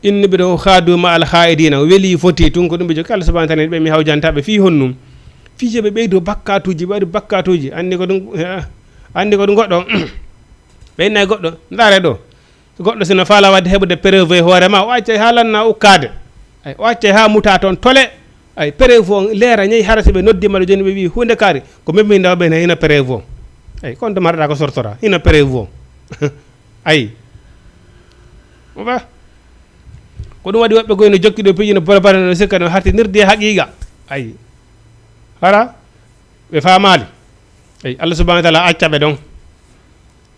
Inni ɓe ɗo, "Khadu ma al khaidina." O weli foti tun ko ɗum ɓe jokki. Allah subhanahu wa taala ɓe mi hawjanta ɓe fii honnum. Fii je ɓe ɓeydo bakkatuuji, ɓe waɗi bakkatuuji. Anndi ko ɗum, eh, anndi ko ɗum goɗɗo. Ɓe inna e goɗɗo, ndaare ɗo. Goɗɗo sino faala wadde heɓude preuve e hoore ma, o accay haa lanna ukkaade. Ay, o accay haa muta toon tole. Ay, preuve on leera ñayi, hara si ɓe noddi ma ɗo jooni, ɓe wi'i huunde kaari, ko memminda o ɓe ne hino preuve on. Ay, kon to marɗa ko sortora, hino preuve on. Ay. Oba. Ko ɗum waɗi woɓɓe goy no jokki ɗo piiji no barbara no sikka no hartinirde e haqiqa. Ay. Hara ɓe faamaali. Ay, Allah subhanahu wa taala acca ɓe ɗon.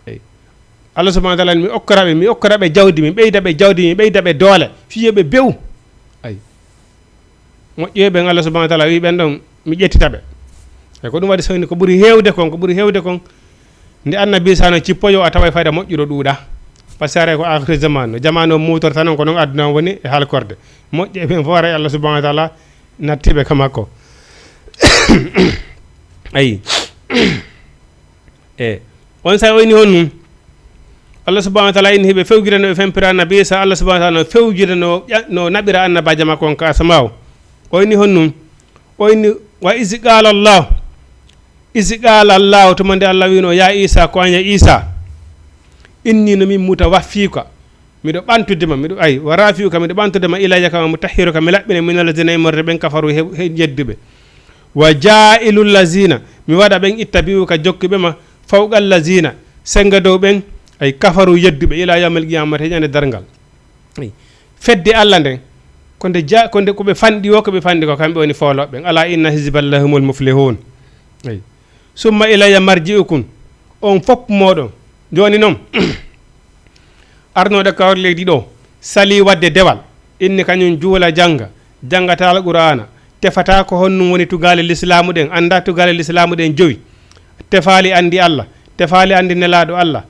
Ay. Allah subhanahu wa taala, mi okkora ɓe, mi okkora ɓe jawdi, mi ɓeyda ɓe jawdi, mi ɓeyda ɓe doole. Fii yo ɓe bew. Ay. Moƴƴoy ɓen, Allah subhanahu wa taala wi ɓen ɗon, mi ƴettita ɓe. E ko ɗum waɗi soni ko ɓuri heewde kon, ko ɓuri heewde kon, nde annabi Isa no cippoyo, a taway fayda moƴƴuɗo ɗuuɗa. Parce que haray ko akhir zaman, no jamaanu o muutorta non, ko non aduna on woni e halkorde. Moƴƴo e ɓen fof haray Allah subhanahu wa taala nattiɓe ka makko. Ayi. E on sa o ini honnum? Allah subhanahu wa taala inni hiɓe fewjidano ɓe fempira annabi Isa, Allah subhanahu wa taala no fewjida no ƴa-, no naɓira annabajo makko on ka asama o. O inni honnum? O inni, "Wa isi qala Allah, isi qala Allah," tuma nde Allah wino, "Ya Isa, ko an ya Isa, inni no min mutawaffika, miɗo ɓantude ma, miɗo, ay, wa rafi'uka, miɗo ɓantude ma, ilayya kama mutahhiruka, mi laɓɓina min alladhina immorde ɓen kafaru he, he jedduɓe. Wa ja'ilu allazina, mi waɗa ɓen ittabi'uka jokkuɓe ma, fawqa allazina, senga dow ɓen, ay, kafaru yedduɓe, ila yawmil qiyamati, he ñande darngal." Ay. Fedde Allah nden, ko nde ja-, ko nde ko ɓe fanɗi o, ko ɓe fanɗi ko, kamɓe woni foolooɓe ɓen. Ala inna hizballahi humul muflihun. Ay. Summa ilayya marji'ukum, on fof mooɗon. Jooni noon, arnooɗo ka hoore leydi ɗo, salii waɗde dewal, inni kañum juula, jannga, janngata Alqur'aana, tefata ko honɗum woni tugaale lislaamu ɗen, annda tugaale lislaamu ɗen jowi, tefaali anndi Allah, tefaali anndi Nelaaɗo Allah.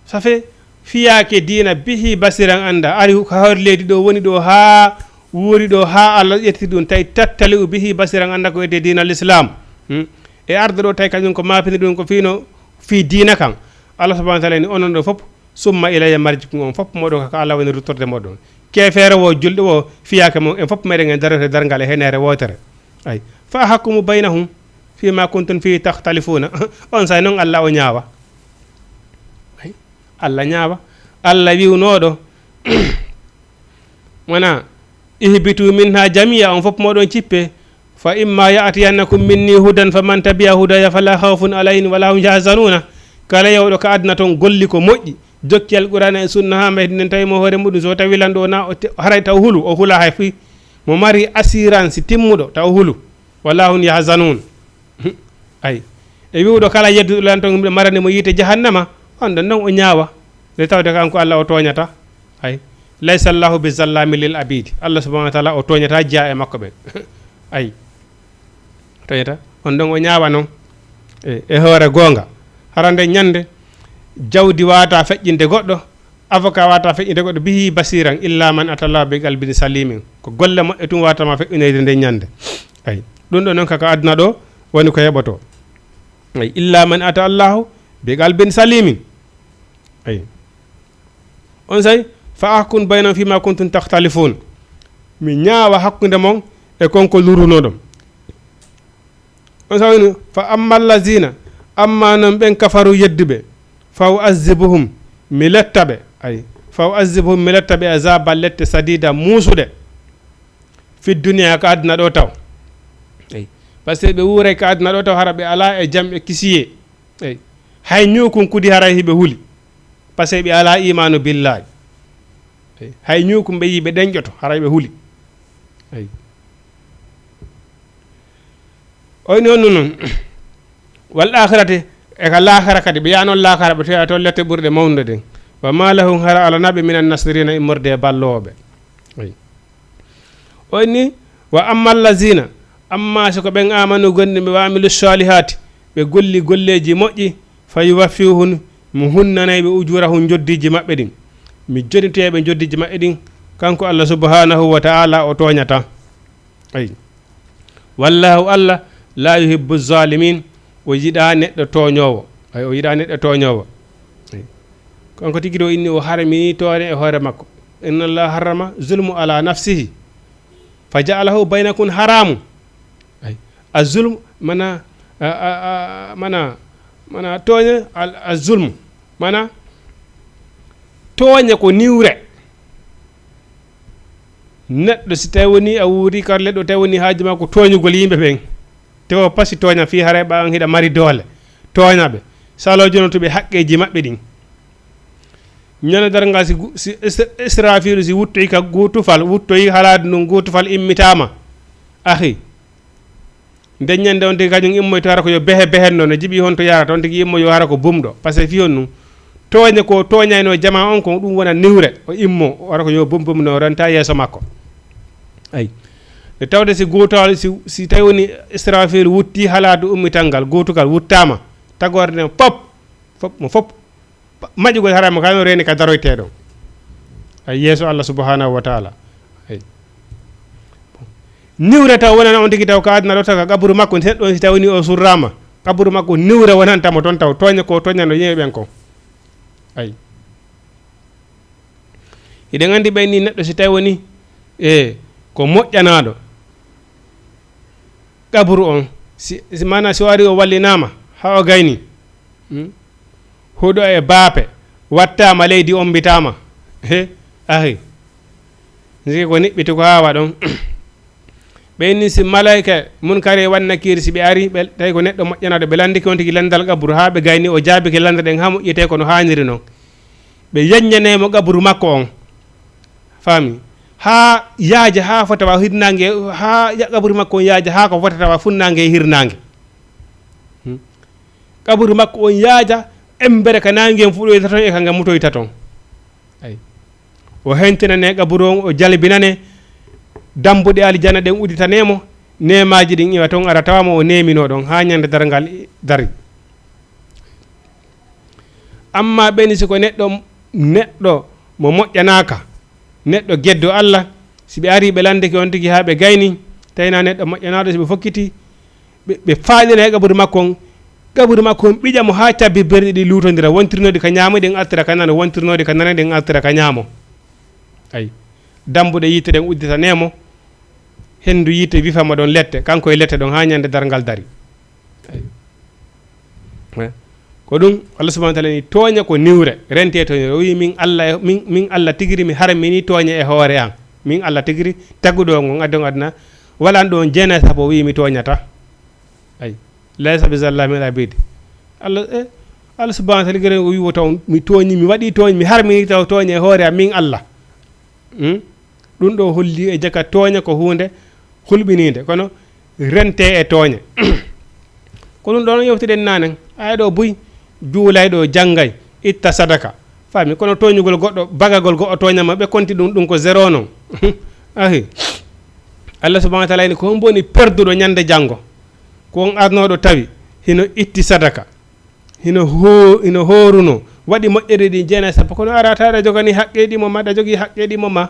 Ça fait, fiyaake diina bihi basiran annda, ari ka hoore leydi ɗo, woni ɗo haa wuuri ɗo, haa Allah ƴetti ɗum, tawi tattali u bihi basiran annda ko wiyetee diina lislaam. Hmm? E arde ɗo, tawi kañum ko maapini ɗum ko fino fii diina kan. Allah subhanahu wa taala ni onon ɗo fof, summa ilayya marji'ukum, on fof mooɗon ko ka Allah woni ruttorde mooɗon. Keefeero wo, julɗo wo, fiyaake mon, en fof meɗen en daroyta darngal e heneere wootere. Ay. Fa ahkumu baynahum fima kuntum fihi takhtalifuna. On say noon Allah o ñaawa. Ay. Allah ñaawa. Allah wiwnooɗo, wona, "Ihbitu minha jami'a," on fof mooɗon cippe. "Fa imma ya'tiyannakum minni hudan faman tabi'a hudaya fala khawfun alayhim wala hum yahzanuna." Kala yawɗo ka aduna toon golli ko moƴƴi, jokki Alqur'aana e sunna haa mbaydi nden, tawi mo hoore muɗum, so tawi lanɗo o na, o te-, haray taw hulu, o hula hay fii. Mo mari assurance timmuɗo, taw hulu. Wala hum yahzanun. Ay. E wi'uɗo kala yedduɗo lan toon, miɗo marani mo yiite jahannama, on ɗon non o ñaawa. Nde tawde kanko Allah o tooñata. Ay. Laysa Allahu bi zallami lil abidi. Allah subhanahu wa taala o tooñata jeyaa e makko ɓen. Ay. Tooñata. On ɗon o ñaawa non. E, e hoore goonga. Hara nde ñande, jawdi waata feƴƴinde goɗɗo, avocat waata feƴƴinde goɗɗo bihi basiran illa man atallah bi qalbin salimin. Ko golle moƴƴe tun waata ma feƴƴinoyde nde ñande. Ay. Ɗum ɗo non kaka aduna ɗo woni ko heɓoto. Ay. Illa man ata Allahu bi qalbin salimin. Ay. On say, fa ahkum baynahum fima kuntum takhtalifun. Mi ñaawa hakkunde mon e kon ko lurunoɗon. On sa woni, fa amma allazina, amma non ɓen kafaru yedduɓe, fa u'azzibuhum, mi letta ɓe, ay, fa u'azzibuhum, mi letta ɓe azaba lette sadida muusuɗe, fi dunya, ka aduna ɗo taw. Ay, parce que ɓe wuuray ka aduna ɗo taw, hara ɓe ala e jam e kisiye. Ay, hay ñuukun kudi haray hiɓe huli, parce que ɓe ala imanu billahi. Ay, hay ñuukun ɓe yi ɓe ɗenƴoto, haray ɓe huli. Ay. Oy noon noon. Wal akhirati, e ka laakara kadi, ɓe yaha noon laakara, ɓe tawa toon lette ɓurɗe mawnude ɗen. Wa ma lahum, hara alanaɓe, minan nasirina, immorde e ballooɓe. Ay. Oy ni, wa amma allazina, amma si ko ɓen amanu gonɗinɓe, wa amilu salihati, ɓe golli golleeji moƴƴi, fa yuwaffihum, mi hunnanay ɓe ujurahum, njoddiiji maɓɓe ɗin. Mi joditoyay ɓe njoddiiji maɓɓe ɗin, kanko Allah subhanahu wa ta'ala o tooñata. Ay. Wallahu, Allah, la yuhibbu zalimin, o yiɗa neɗɗo tooñoowo. Ay, o yiɗa neɗɗo tooñoowo. Ay. Kanko tigi ɗo inni o haramini tooñe e hoore makko. Inna Allah harrama zulmu ala nafsihi. Fa ja'alahu baynakum haramu. Ay. A zulmu, mana, a, a, a, mana, mana tooñe, al, a zulmu. Mana, tooñe ko niwre. Neɗɗo si tawi woni a wuuri kar leɗɗo, tawi woni haaju maa ko tooñugol yimɓe ɓen. Te o pasi tooña fii haray ɓa an hiɗa mari doole. Tooña ɓe. Salo jonoto ɓe haqqeeji maɓɓe ɗin. Ñande darngal si gu-, si Is-, Israfilu si wuttoyi ka goo tufal, wuttoyi halaadu ndun goo tufal immitaama. Ahi. Nden ñande on tigi kañum immoyto hara ko yo behe behenno, no jiɓi honto yarata, on tigi immo yo hara ko bumɗo. Parce que fii honɗun? Tooñe ko tooñayno jamaa on kon ɗum wona niwre. O immo, o hara ko yo bum bum no renta yeeso makko. Ay. Nde tawde si gootal, si, si tawi woni Israfil wutti halaadu ummital ngal, gootugal wuttaama, tagoore nden fop, fop, mo fop, maƴugol harama ka no reeni ka daroyteeɗo. Ay, yeeso Allah subhanahu wa ta'ala. Ay. Niwre taw wonana on tigi taw ka aduna ɗo taw ka qaburu makko, neɗɗo on si tawi ni o surrama, qaburu makko niwre wonanta mo ton taw, tooñe ko tooñano yimɓe ɓen ko. Ay. Hiɗen anndi ɓen ni neɗɗo si tawi woni, e, ko moƴƴanaaɗo, qaburu on, si, si, maana si o ari o wallinaama, haa o gayni, hmm? Huɗo e baape, wattaama leydi, ommbitaama. He, ahi. Nji ko niɓɓiti ko haa waɗon. Ɓen ni si malayka Munkari e wan Nakiiri si ɓe ari, ɓe tawi ko neɗɗo moƴƴanaaɗo, ɓe lanndike on tigi lanndal qaburu haa ɓe gayni, o jaabike lannde ɗen haa moƴƴi tawi ko no haaniri non. Ɓe yaññanay mo qaburu makko on. Faami? Haa yaaja haa fota wa hirnaange, haa ya-, qaburu makko on yaaja haa ko fota tawa funnaange e hirnaange. Hmm. Qaburu makko on yaaja, embere ka naange en fuɗoyta ton e ka nga mutoyta ton. Ay. O hentinane qaburu on, o jalbinane, dambuɗe aljanna ɗen udditanee mo, neemaaji ɗin iwa ton, ara tawa mo o neeminoo ɗon haa ñande darngal dari. Amma ɓen si ko neɗɗo, neɗɗo mo moƴƴanaaka, neɗɗo geddo Allah, si ɓe arii ɓe lanndike on tigi haa ɓe gayni, tawi na neɗɗo moƴƴanaaɗo, si ɓe fokkiti, ɓe, ɓe faalina e qaburu makko on, qaburu makko on ɓiƴa mo haa cabbi berɗe ɗi luutondira, wontirnooɗi ka ñaamo ɗin altira ka nano, wontirnooɗi ka nano ɗin altira ka ñaamo. Ay. Dambuɗe yiite ɗen udditanee mo, henndu yiite wifa mo ɗon lette, kanko e lette ɗon haa ñande darngal dari. Ay. Eh. Ko ɗum, Allah subhanahu wa ta'ala ni tooña ko niwre, rentee tooñe. O wi'i, "Min Allah, min, min Allah tigiri mi harmini tooñe e hoore an." Min Allah tigiri taguɗo on, on addi on aduna, walan ɗo on jeenay sappo, o wi'i, "Mi tooñata." Ay. "Laysa bi zallamin lil abid." Allah, eh, Allah subhanahu wa ta'ala gere o wi'i, "Wota on, mi tooñi, mi waɗi tooñe, mi harmini taw tooñe e hoore an, min Allah." Hmm? Ɗum ɗo holli e jaka tooña ko huunde hulɓiniinde, kono rentee e tooñe. Ko ɗum ɗon yewtiɗen nanen. Aya ɗo buy, juulay ɗo, janngay, itta sadaka. Faami, kono tooñugol goɗɗo, bagagol goɗɗo tooñama, ɓe konti ɗum, ɗum ko zéro non. Ahi. Allah subhanahu wa ta'ala ni, ko hombo woni perduɗo ñande janngo? Ko on arnooɗo tawi hino itti sadaka. Hino hoo-, hino hooruno, waɗi moƴƴere ɗin jeenay sappo, kono ara tawa aɗa jogani haqqeeji mo ma, aɗa jogii haqqeeji mo ma.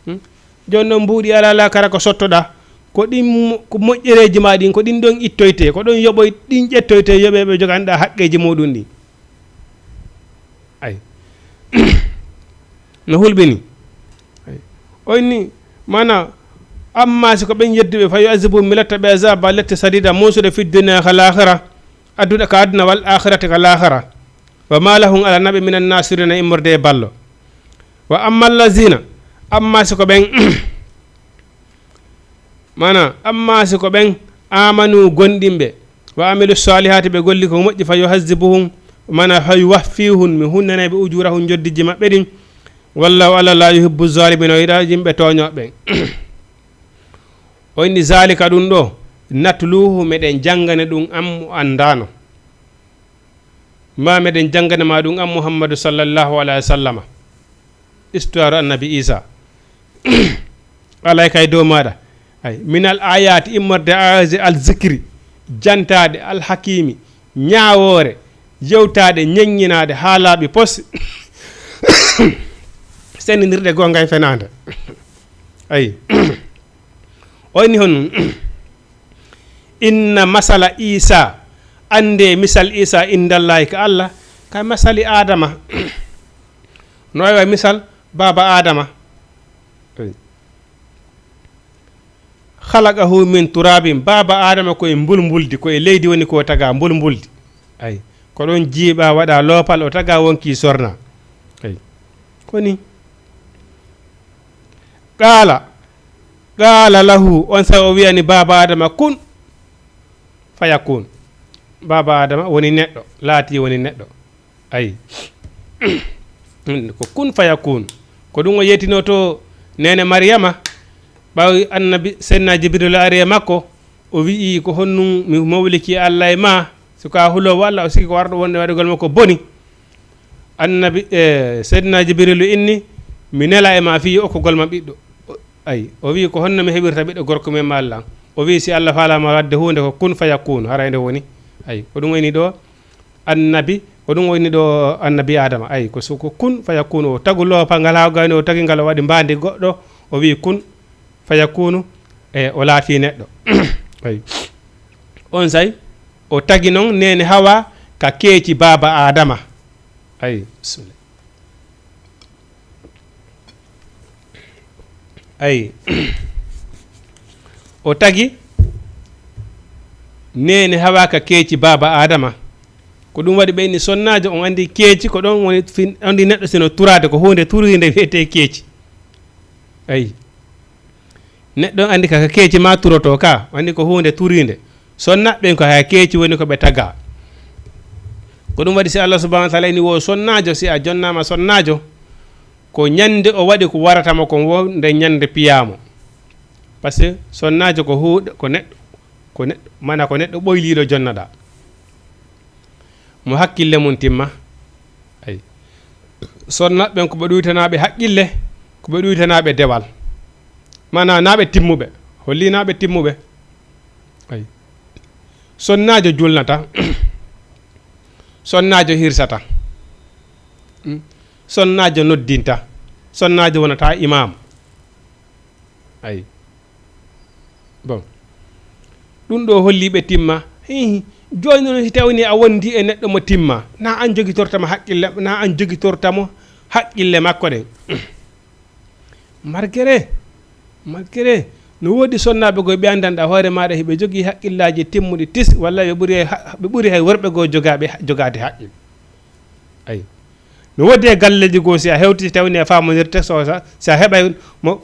Hmm? Jooni noon mbuuɗi alaa laakara ko sottoɗaa, ko ɗin mo-, ko moƴƴereeji ma ɗin, ko ɗin ɗon ittoytee, ko ɗon yoɓoy-, ɗin ƴettoytee yoɓeeɓe joganiɗaa haqqeeji muuɗum ɗin. Ay. No hulɓini. Ay. O inni, maana, amma si ko ɓen yedduɓe, fa yu'azzibuhum, mi latta ɓe azaba lette sadida, muusude, fi dunya, ka laakara, aduna, ka aduna, wal akhirati, ka laakara. Wa ma lahum, alanaɓe, minan nasirina, immorde e ballo. Wa amma allazina, amma si ko ɓen, maana, amma si ko ɓen amanu, gonɗinɓe, wa amilu salihati, ɓe golli ko moƴƴi, fa yuhazzibuhum, maana, fa yuwaffihum, mi hunnanay ɓe ujurahum, njoddiji maɓɓe ɗin. Wallahu, Allah, la yuhibbu zalimina, o yiɗa yimɓe tooñooɓe ɓen. O inni, "Zalika, ɗum ɗo, natluhu, meɗen janngana ɗum an mo anndaano. Ma meɗen janngana ma ɗum an Muhammadu sallallahu alaihi wa sallama. Histoire annabi Isa. Alay kay dow maɗa. Ay, minal ayati, immorde ayaaji al zikri, jantaɗe, al hakimi, ñaawoore, yewtaɗe, ñeññinaɗe, haa laaɓi pos, senindirɗe goonga e fenaande." Ay. O inni honɗum? "Inna masala Isa, annde misal Isa indallahi ka Allah, ka masali Adama." No wayi wa misal baaba Adama. Khalaqahu min turabin, baaba Adama ko e mbulmbuldi, ko e leydi woni ko taga, mbulmbuldi. Ay, ko ɗon jiiɓa, waɗa loopal, o taga, wonki sorna. Ay, ko ni. Qala, qala lahu, on sa o wiyani baaba Adama, "Kun fayakun." Baaba Adama woni neɗɗo, laati woni neɗɗo. Ay. Ko kun fayakun. Ko ɗum o yettino to nene Mariyama, ɓawi annabi Seydina Jibril ari e makko, o wi'i, "Ko honnum mi mawliki Allah e ma? Si ko a huloowo Allah, o siki ko warɗo wonde waɗugol makko boni." Annabi, e, Seydina Jibril inni, "Mi nela e ma fii okkugol ma ɓiɗɗo." O-, ay, o wi'i, "Ko honno mi heɓirta ɓiɗɗo gorko men ma Allah?" O wi'i, "Si Allah faalama wadde huunde, ko kun fayakun, haray nde woni." Ay, ko ɗum woni ɗo annabi, ko ɗum woni ɗo annabi Adama. Ay, ko so ko kun fayakun, o tagu loopal ngal haa gayno, o tagi ngal, o waɗi mbaandi goɗɗo, o wi'i, "Kun fayakunu," e o laati neɗɗo. Ay. On say, o tagi noon nene Hawa ka keeci baaba Adama. Ay, bismillah. Ay. O tagi nene Hawa ka keeci baaba Adama. Ko ɗum waɗi ɓe inni sonnaajo, on anndi keeci ko ɗon woni fin-, anndi neɗɗo sino turaade, ko huunde turiinde wiyetee keeci. Ay. Neɗɗo on anndi ka, ka keeci ma turoto ka, anndi ko huunde turiinde. Sonnaaɓe ɓen ko haa keeci woni ko ɓe taga. Ko ɗum waɗi si Allah subhanahu wa taala ini wo sonnaajo, si a jonnaama sonnaajo, ko ñande o waɗi ko warata mo kon wo nde ñande piyaamo. Parce que sonnaajo ko huuɗo, ko neɗɗo, ko neɗɗo, mana ko neɗɗo ɓoyliiɗo jonnaɗa. Mo hakkille mum timma. Ay. Sonnaaɓe ɓen ko ɓe ɗuytanaaɓe haqqille, ko ɓe ɗuytanaaɓe dewal. Mana naaɓe timmuɓe, holli naaɓe timmuɓe. Ay. Sonnaajo julnata, sonnaajo hirsata. Hmm? Sonnaajo noddinta, sonnaajo wonata imam. Ay. Bon. Ɗum ɗo holli ɓe timma. Hihi. Jooni noon si tawni a wondi e neɗɗo mo timma, na an jogitorta mo haqqille, na an jogitorta mo haqqille makko ɗen. Malgré, malgré no woodi sonnaaɓe goo ɓe anndanɗaa hoore maaɗa, hiɓe jogii haqqillaaji timmuɗi tis, walla ɓe ɓuri hay ha-, ɓe ɓuri hay worɓe goo jogaaɓe ha-, jogaade haqqil. Ay. No woodi e galleeji goo, si a hewti, si tawni a faamondirte, so sa, si a heɓay mo,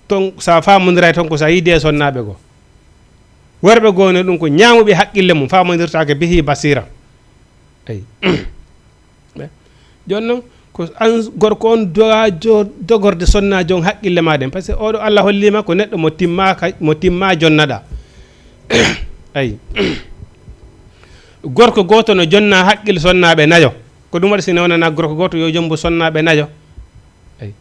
ton, sa faamondiray ton ko sa yiidi e sonnaaɓe goo. Worɓe goo no ɗum ko ñaamuɓe haqqille mum, faamondirtaake bihi basira. Ay. Jooni noon, ko an gorko on doga jo-, dogorde sonnaajo on haqqille maa ɗen. Parce que oɗo Allah holliima ko neɗɗo mo timma ka-, mo timma jonnaɗa. Ay. Gorko gooto no jonna haqqille sonnaaɓe nayo. Ko ɗum waɗi si newna na gorko gooto yo jombo sonnaaɓe nayo. Ay.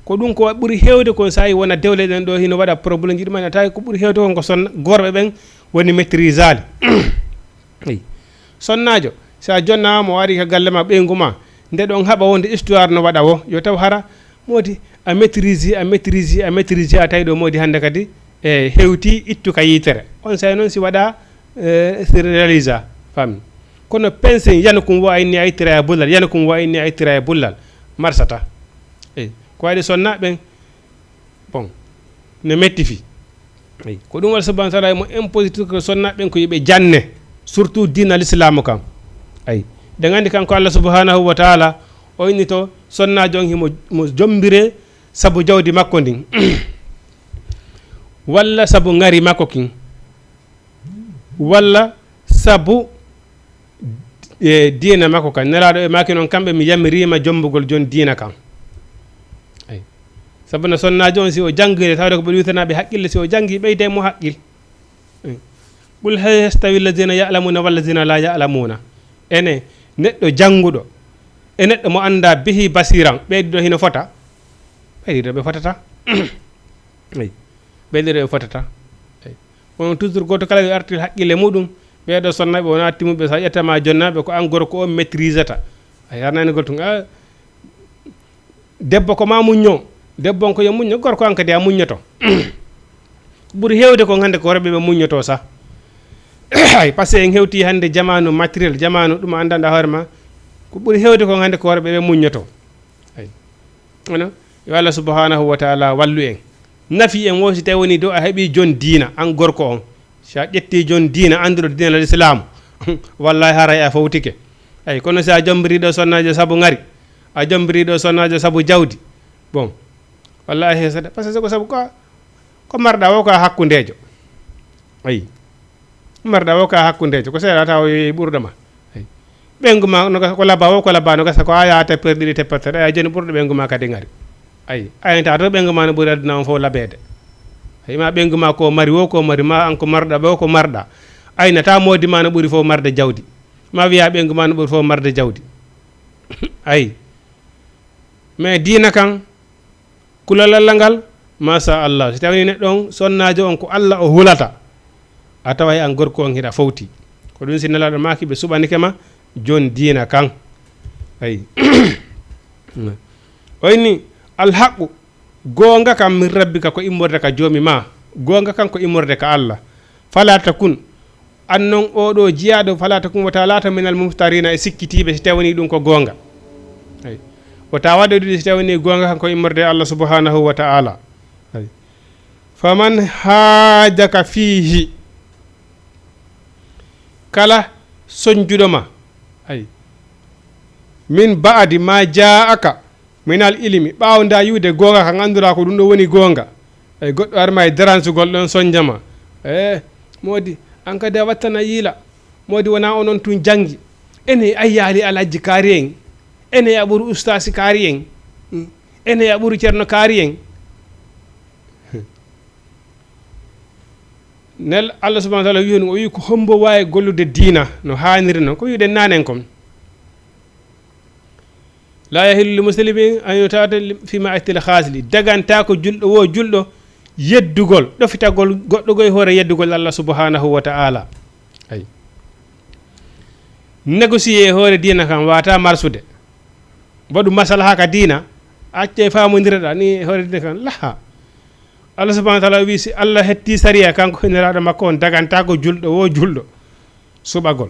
Ko ɗum ko ɓuri heewde kon saa'i wona dewle ɗen ɗo hino waɗa problème ji ɗum en. Tawi ko ɓuri heewde kon ko sonna-, gorɓe ɓen woni maîtrisaali. Eyi. Sonnaajo, si a jonnaama mo ari ka galle ma, ɓeyngu ma, nde ɗon haɓa wonde histoire no waɗa wo, yo taw hara moodi a maîtrise, a maîtrise, a maîtrise, a tawi ɗo moodi hannde kadi e hewti ittu ka yitere. On saa'i noon si waɗa, e, si réalisa, faami. Kono pensen yana kum wo a inni a ittira e bullal, yana kum wo a inni a ittira e bullal, marsata. Eyi. Ko waɗi sonna ɓen, bon, no metti fi. Eyi, ko ɗum waɗi subhanahu wa taala mo impositif ko sonnaaɓe ɓen ko yo ɓe janne, surtout diina l'islamu kan. Eyi, ɗen anndi kanko Allah subhanahu wa taala, o inni to sonnaajo on himo, mo jombire sabu jawdi makko ndin, walla sabu ngari makko kin, walla sabu e diina makko kan. Nelaaɗo e maaki noon, kamɓe mi yamiriima jombugol jon diina kan. Eyi. Sabu no sonnaajo on, si o janngirii, tawde ko ɓe witanaaɓe haqqille, si o janngii, ɓeyday mo haqqil. Eh. Qul hal yastawi alladhina ya'lamuna walladhina la ya'lamuna. Ene, neɗɗo jannguɗo e neɗɗo mo anndaa bihi basiran, ɓee ɗiɗo hino fota? Ɓee ɗiɗo ɓe fotata. Eyi. Ɓee ɗiɗo ɓe fotata. Eyi. Kono toujours gooto kala yo artir haqqille muɗum, ɓee ɗo sonnaaɓe wonaa timmuɓe, so a ƴettama jonnaaɓe ko an gorko on maîtrisata. A yarnani gol tun. Ah, debbo ko ma muñño. Debbo on ko yo muñño, gorko an kadi a muññoto. Ko ɓuri heewde kon hannde ko worɓe ɓe muññoto sa. Ay, parce que en hewti hannde jamaanu matériel, jamaanu ɗum a anndanɗa hoore ma. Ko ɓuri heewde kon hannde ko worɓe ɓe muññoto. Ay. Ono, yo Allah subhanahu wa ta'ala wallu en. Nafi en wo si tawi woni dow a heɓi jon diina, an gorko on. Si a ƴetti jon diina, annduɗo diina l'islam, wallahi haray a fawtike. Ay, kono si a jombiriɗo sonnaajo sabu ngari, a jombiriɗo sonnaajo sabu jawdi, bon, wallahi hesata. Parce que ko sabu ko, ko marɗa wo ko a hakkundeejo. Ay. Marɗa wo ko a hakkundeejo. Ko seeɗa taw o yeeyi ɓurɗo ma. Ay. Ɓeyngu ma, no gasa, ko labba wo ko labba, no gasa ko a yaha teppere ɗiɗi, teppere tati. Ay, jooni ɓurɗo ɓeyngu ma kadi ngari. Ay, aynata to ɓeyngu ma no ɓuri aduna on fof labeede. Ay, ma ɓeyngu ma ko mari wo ko mari, ma an ko marɗa wo ko marɗa. Aynata moodi ma no ɓuri fof marde jawdi. Ma wiya ɓeyngu ma no ɓuri fof marde jawdi. Ay. Mais diina kan, kulol Allah ngal, masha Allah. Si tawii neɗɗo on, sonnaajo on, ko Allah o hulata, a taway an gorko on hiɗa fawti. Ko ɗum si Nelaaɗo maaki ɓe suɓanike ma jon diina kan. Ay. O inni, "Alhaqqu, goonga kan min rabbika ko immorde ka joomi ma, goonga kan ko immorde ka Allah. Fala takun, an non oo ɗoo jiyaaɗo, fala takun, wota laata minal mumtarina e sikkitiiɓe si tawanii ɗum ko goonga." Ay. Wota waɗe ɗum si tawanii goonga kan ko immorde e Allah subhanahu wa ta'ala. Ay. Faman haajaka fiihi, kala sonjuɗo ma, ay, min ba'di ma ja'aka minal ilmi, ɓaawo nda yiwde goonga kan annduɗa ko ɗum ɗo woni goonga. Ay, goɗɗo ar ma e daransugol ɗon sonja ma. Eh, moodi, an kadi a wattana yiila. Moodi wona onon tun janngi. Ene a yaali alhaji kaari en. Ene a ɓuri ustaasi kaari en. Hmm. Ene a ɓuri ceerno kaari en. Nel Allah subhanahu wa ta'ala wi'i on, o wi'i ko hombo waawi gollude diina no haaniri non. Ko wi'uɗen naanen kon. La yahillu li muslimin an yutata fi ma atil khasili. Dagantaako julɗo wo julɗo yeddugol, ɗofitagol goɗɗo goy hoore yeddugol Allah subhanahu wa ta'ala. Ay. Négocier hoore diina kan wata marsude. Waɗu maslaha ka diina, acce famondireɗa ni hoore diina kan. Laha. Allah subhanahu wa ta'ala wi si Allah hetti sariya kanko hiniraɗo makko on dagantaako julɗo wo julɗo. Suɓagol.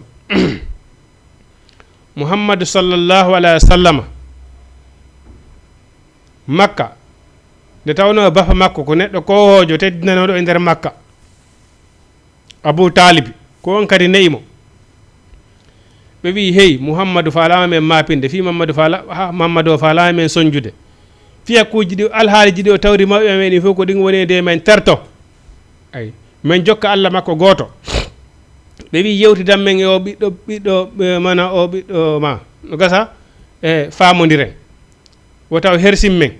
Muhammadu sallallahu alayhi wa sallama. Makka. Nde tawnoo bafa makko ko neɗɗo kowoojo teddinanooɗo e nder Makka. Abu Talibi, ko on kadi ne'i mo. Ɓe wi'i, "Hey, Muhammadu faalaama men maapinde, fii Muhammadu faala-, ha, Muhammadu o faalaama men sonjude. Fii hakkuuji ɗi, alhaaliiji ɗi o tawri mawɓe amen ɗi fof ko ɗin woni e nde men terto." Ay, men jokka Allah makko gooto. Ɓe wi'i, "Yewtidan men e o ɓiɗɗo, ɓiɗɗo, eh, mana o ɓiɗɗo ma. No gasa, e faamondiren." Wota o hersin men.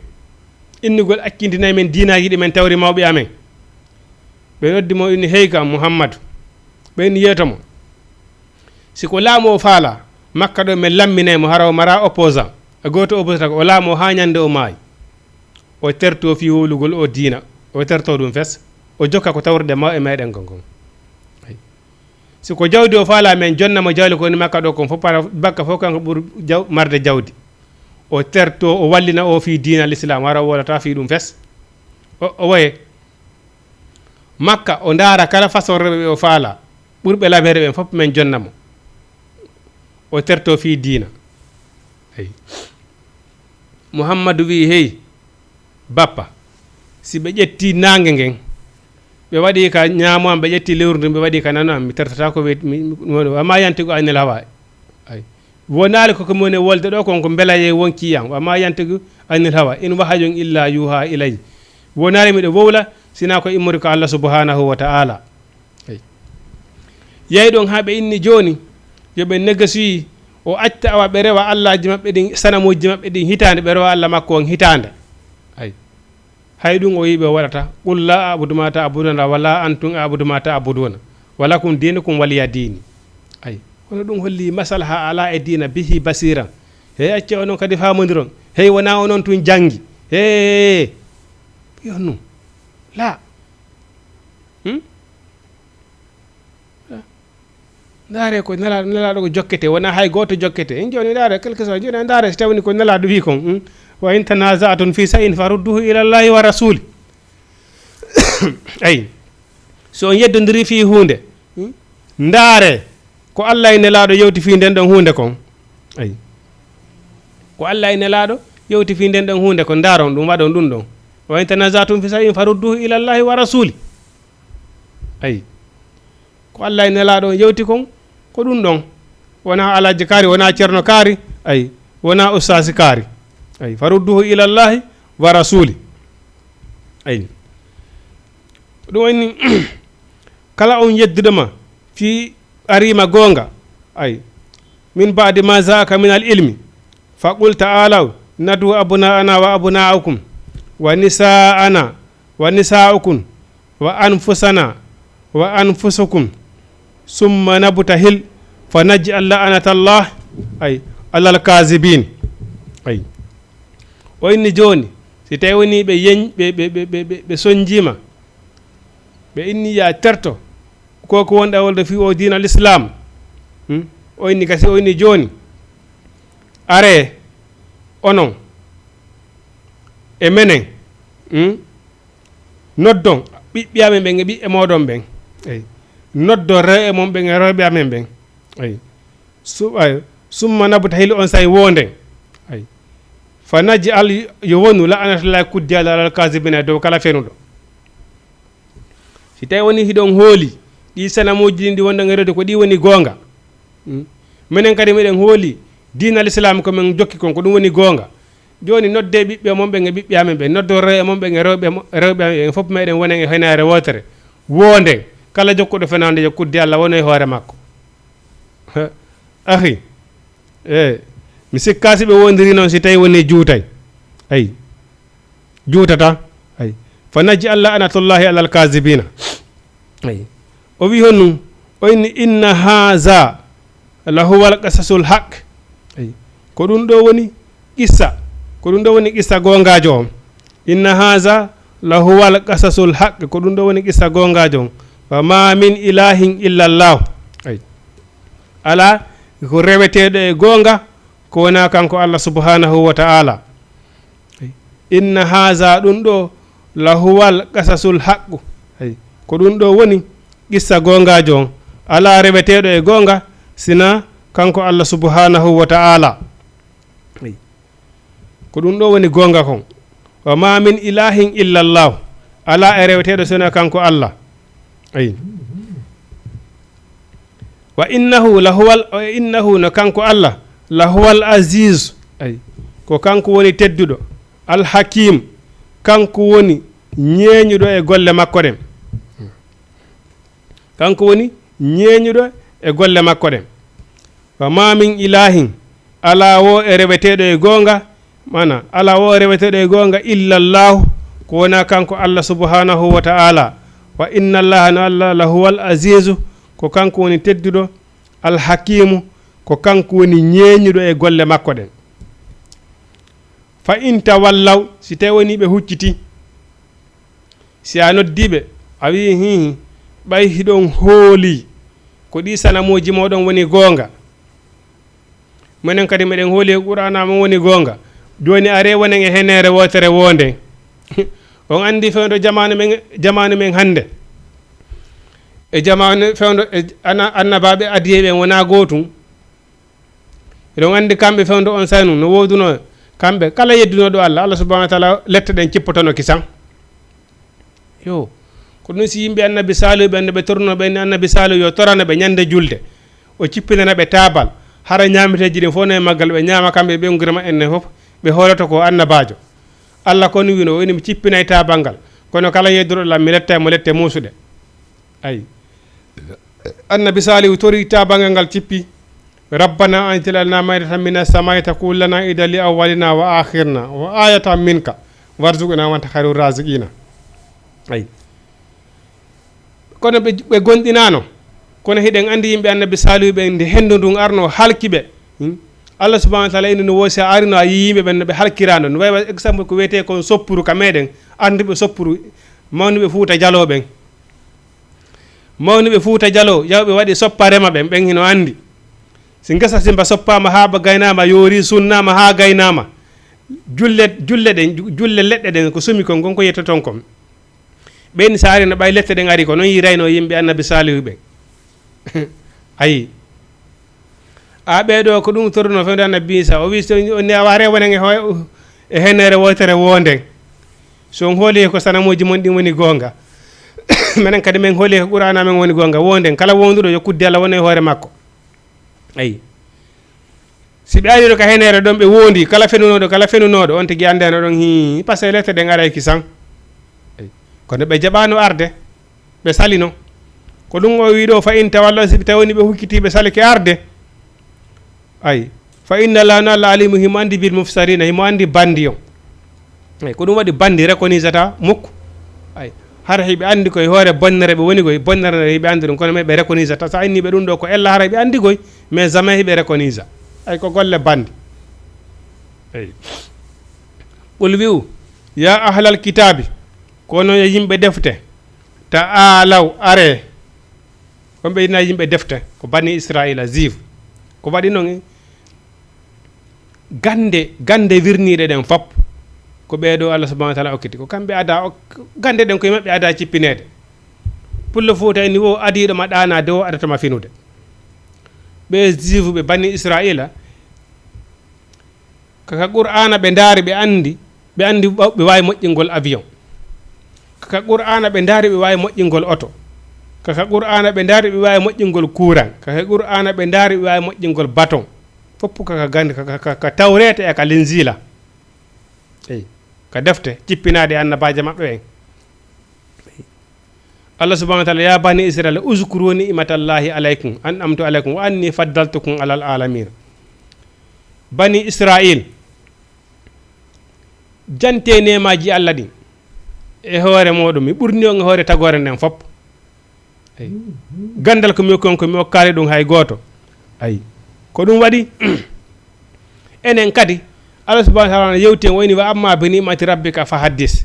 Innugol accindinay men diinaaji ɗi men tawri mawɓe amen. Ɓe noddi mo, inni, "Hey kam Muhammadu." Ɓe inni, "Yeeto mo. Si ko laamu o faala, Makka ɗo men lamminay mo, hara o mara opposant. E gooto opposant ko o laamu o haa ñande o maayi." O terto fii howlugol o diina. O terto ɗum fes. O jokka ko tawruɗe mawɓe meɗen kon kon. Ay. Si ko jawdi o faala men jonna mo jawle ko woni Makka ɗo kon fof, para bakka fof kanko ɓuri jaw-, marde jawdi. O terto, o wallina o fii diina l'islam, wara o wolata fii ɗum fes. O, o woye. Makka, o ndaara kala façon rewɓe ɓe o faala. Ɓurɓe labeede ɓen fof men jonna mo. O terto fii diina. Eyi. Muhammadu wi'i, "Hey, bappa, si ɓe ƴetti naange ngen, ɓe waɗi ka ñaamo am, ɓe ƴetti lewru ndun, ɓe waɗi ka nano am, mi tertata ko we-, mi, mi, mi, wa ma yantiqu anil hawa." Ay. Wonaali ko ko mi woni wolde ɗo kon ko mbelayee wonkii am. "Wa ma yantiqu anil hawa, in wahayun illa yuha ilay." Wonaali miɗo wowla, sinaa ko immori ko Allah subhanahu wa ta'ala. Ay. Yahi ɗon haa ɓe inni jooni, yo ɓe négocier, o acca awa ɓe rewa allaaji maɓɓe ɗin, sanamuuji maɓɓe ɗin hitaande, ɓe rewa Allah makko on hitaande. Ay. Hay ɗum o wiɓe o waɗata. Qul la abudu ma ta'buduna wala antum abudu ma ta'buduna. Walakum dinukum waliya dini. Ay. Kono ɗum holli masalaha ala e dina bihi basiran. Hey, acce onon kadi famondiron. Hey, wona onon tun jangi. Hey. Yo nu. La. Hmm? Ndaare ko nela-, nelaaɗo ko jokkete, wona hay gooto jokkete. En jooni ndaare, quel que soit, jooni ndaare, so tawni ko nelaaɗo wi kon, hmm? Wa in tanaza'tum fi shay'in farudduhu ila Allahi wa rasuli. Ay. So on yeddondiri fi huunde, hmm? Ndaare ko Allah e nelaaɗo yewti fi nden ɗon huunde kon. Ay. Ko Allah e nelaaɗo yewti fi nden ɗon huunde kon, ndaaron ɗum, waɗon ɗum ɗon. Wa in tanaza'tum fi shay'in farudduhu ila Allahi wa rasuli. Ay. Ko Allah e nelaaɗo on yewti kon, ko ɗum ɗon. Wona Alhaji kaari, wona Ceerno kaari, ay, wona Ustaasi kaari. Ay, farudduhu ila Allahi wa rasuli. Ay. Ɗum woni kala on yedduɗo ma fi arima goonga. Ay. Min ba'di ma ja'aka min al ilmi. Faqul ta'alaw nadu abna'ana wa abna'akum wa nisa'ana wa nisa'akum wa anfusana wa anfusakum summa nabtahil fa naj'al la'natallah, ay, alal kazibin. Ay. O inni jooni, si tawi woni ɓe yeñ, ɓe, ɓe, ɓe, ɓe, ɓe, ɓe sonjima, ɓe inni ya terto, ko ko wonɗa wolde fi o diina l'islam. Hmm? O inni kasi, o inni jooni, are onon e menen, hmm? Noddon ɓiɓɓe amen ɓen e ɓiɓɓe moɗon ɓen. Eyi. Noddon rewɓe mon ɓen e rewɓe amen ɓen. Eyi. Su-, ay, summa nabtahil, on say wonden. Ay. Fa naj'al, yo wonu la'natallahi kuddi Allah alal kazibina e dow kala fenuɗo. Si tawi woni hiɗon hooli ɗi sanamuuji ɗin ɗi wonɗon e rewde ko ɗi woni goonga. Hmm? Minen kadi miɗen hooli diina l'islam ko min jokki kon, ko ɗum woni goonga. Jooni nodde ɓiɓɓe mon ɓen e ɓiɓɓe amen ɓen, noddo rewɓe mon ɓen e rewɓe mo-, rewɓe amen ɓen, fof meɗen wonen e henaare wootere. Woonden, kala jokkuɗo fenaande yo kuddi Allah wonu e hoore makko. Ahi, e, mi sikka si ɓe wondiri noon si tawi woni juutay. Ayi. Juutata. Ay. Fa naj'al la'natullahi alal kazibina. Ay. O wi honɗum? O inni, "Inna haza la huwal qasasul haq." Ay. Ko ɗum ɗo woni qissa. Ko ɗum ɗo woni qissa goongaajo on. "Inna haza la huwal qasasul haq." Ko ɗum ɗo woni qissa goongaajo on. "Wa ma min ilahin illa Allah." Ay. Alaa ko reweteeɗo e goonga ko wonaa kanko Allah subhanahu wa ta'ala. Inna haza, ɗum ɗo, la huwal qasasul haqqu. Ay, ko ɗum ɗo woni qissa goongaajo on. Alaa reweteeɗo e goonga sina kanko Allah subhanahu wa ta'ala. Ay. Ko ɗum ɗo woni goonga kon. Wa ma min ilahin illa Allah. Alaa e reweteeɗo sina kanko Allah. Ay. Wa innahu la huwal, wa innahu, no kanko Allah, la huwal aziz. Ay. Ko kanko woni tedduɗo. Al hakim, kanko woni ñeeñuɗo e golle makko ɗen. Kanko woni ñeeñuɗo e golle makko ɗen. Wa ma min ilahin, alaa wo e reweteeɗo e goonga, mana, alaa wo e reweteeɗo e goonga illa Allahu, ko wonaa kanko Allah subhanahu wa ta'ala. Wa inna Allaha, no Allah, la huwal azizu, ko kanko woni tedduɗo, al hakimu, ko kanko woni ñeeñuɗo e golle makko ɗen. Fa in tawallaw, si tawi woni ɓe hucciti, si a noddi ɓe, a wi'i, "Hihi, ɓay hiɗon hooli ko ɗi sanamuuji mooɗon woni goonga. Menen kadi meɗen hooli e Qur'aana mon woni goonga. Jooni aree wonen e heneere wootere woonde." On anndi fewndo jamaanu men, jamaanu men hannde. E jamaanu fewndo, e ana-, annabaaɓe adiyee ɓen wonaa gootum. Eɗon anndi kamɓe fewndo on saynu no woodunoo kamɓe kala yeddunooɗo Allah, Allah subhanahu wa ta'ala lette ɗen cippotono kisan. Yo, ko ɗum si yimɓe annabi Salihu ɓen no ɓe torunoo ɓen annabi Salihu yo torana ɓe ñande julde. O cippinana ɓe taabal. Hara ñaameteeji ɗin fof no e maggal ɓe ñaama kamɓe ɓe ngura ma enne fof. Ɓe hooloto ko annabaajo. Allah kon wino, o wini mi cippinay taabal ngal. Kono kala yedduɗo lam mi letta mo lette muusuɗe. Ay. Annabi Salihu tori taabal ngal cippi. Rabbana anzil alaina maidatan minas samai takun lana idan li awwalina wa akhirina wa ayatan minka. Warzuqna wa anta khayru raziqina. Ay. Kono ɓe, ɓe gonɗinaano. Kono hiɗen anndi yimɓe Annabi Saalihu ɓen, nde hendu ndun arno halki ɓe. Hmm? Allah subhanahu wa taala ino no woosi, a arino a yii yimɓe ɓen no ɓe halkiraano. No wayi wa exemple ko wiyetee kon soppuru ka meɗen, arduɓe soppuru, mawnuɓe Fuuta Jaloo ɓen. Mawnuɓe Fuuta Jaloo, yawɓe waɗi soppa rema ɓen, ɓen hino anndi. Si ngesa simba soppaama haa ba gaynaama, yoori, sunnaama haa gaynaama, julle, julle ɗen, ju-, julle leɗɗe ɗen ko sumi kon, kon ko yettoton kon. Ɓen saari no ɓay lette ɗen ari ko, non yirayno yimɓe Annabi Saalihu ɓen. Ayi. A ɓee ɗoo ko ɗum torruno fewde Annabi Iisa, o wii so on, on ne a waree wonen e hoy-, e henere wootere woonden. So on hooli ko sanamuuji mon ɗin woni goonga. Menen kadi men hooli ko Qur'aana men woni goonga, woonden. Kala wonduɗo yo kuddi Alla wona e hoore makko. Ayi. Si ɓe arino ka henere ɗon ɓe wondi, kala fenunooɗo, kala fenunooɗo, on tigi anndeno ɗon hii, parce que lette ɗen aray kisan. Ayi. Kono ɓe jaɓaano arde, ɓe salino. Ko ɗum o wii ɗoo, fa in tawallaw, si ɓe tawni ɓe hukkiti, ɓe salike arde. Ay, fa inna Allaha, no Alla alimu, himo anndi bil mufsarina, himo anndi bandi on. Ay, ko ɗum waɗi bandi rekonisata mukku. Ay, hara hiɓe anndi koye hoore bonnere ɓe woni koye, bonnere nde hiɓe anndi ɗum, kono mais ɓe rekonisata. Sa inni ɓe ɗum ɗoo ko ella hara hiɓe anndi koye, mais jamais hiɓe rekonisa. Ay, ko golle bandi. Ay. Qul wi'u, ya ahlal kitabi, kono yo yimɓe defte, ta'alaw, are. Ko ɓe ina yimɓe defte, ko bani Israila, juif. Ko waɗi noon, gannde, gannde wirniiɗe ɗen fop, ko ɓee ɗoo Allah subhanahu wa taala okkiti. Ko kamɓe ada, ok-, gannde ɗen koye maɓɓe ada cippineede. Pullo Fuuta ni wo adiiɗo ma ɗaanaade, wo adata ma finude. Ɓe juif ɓe bani Israila, kaka Qur'aana ɓe ndaari, ɓe anndi, ɓe anndi ɓa-, ɓe waawi moƴƴingol avion. Kaka Qur'aana ɓe ndaari, ɓe waawi moƴƴingol oto. Kaka Qur'aana ɓe ndaari, ɓe waawi moƴƴingol kuuran. Kaka Qur'aana ɓe ndaari, ɓe waawi moƴƴingol baton. Foppu kaka gandi, ka, ka, ka, ka Tawreeta e ka Linjiila. Eyi, ka defte cippinaaɗe annabaajo maɓɓe ɓen. Allah subhanahu wa taala, ya bani Israila, uzkuru ni'matallahi alaykum, an'amtu alaykum, wa anni faddaltukum alal alamin. Bani Israil, jante neemaaji Allah ɗin e hoore mooɗon, mi ɓurni on e hoore tagoore nden fop. Eyi. Gandal ko mi okki on, ko mi okkaali ɗum hay gooto. Ayi. Ko ɗum waɗi, enen kadi, Allah subhanahu wa taala no yewti en, o inni, wa amma bi ni'mati rabbika fa haddis.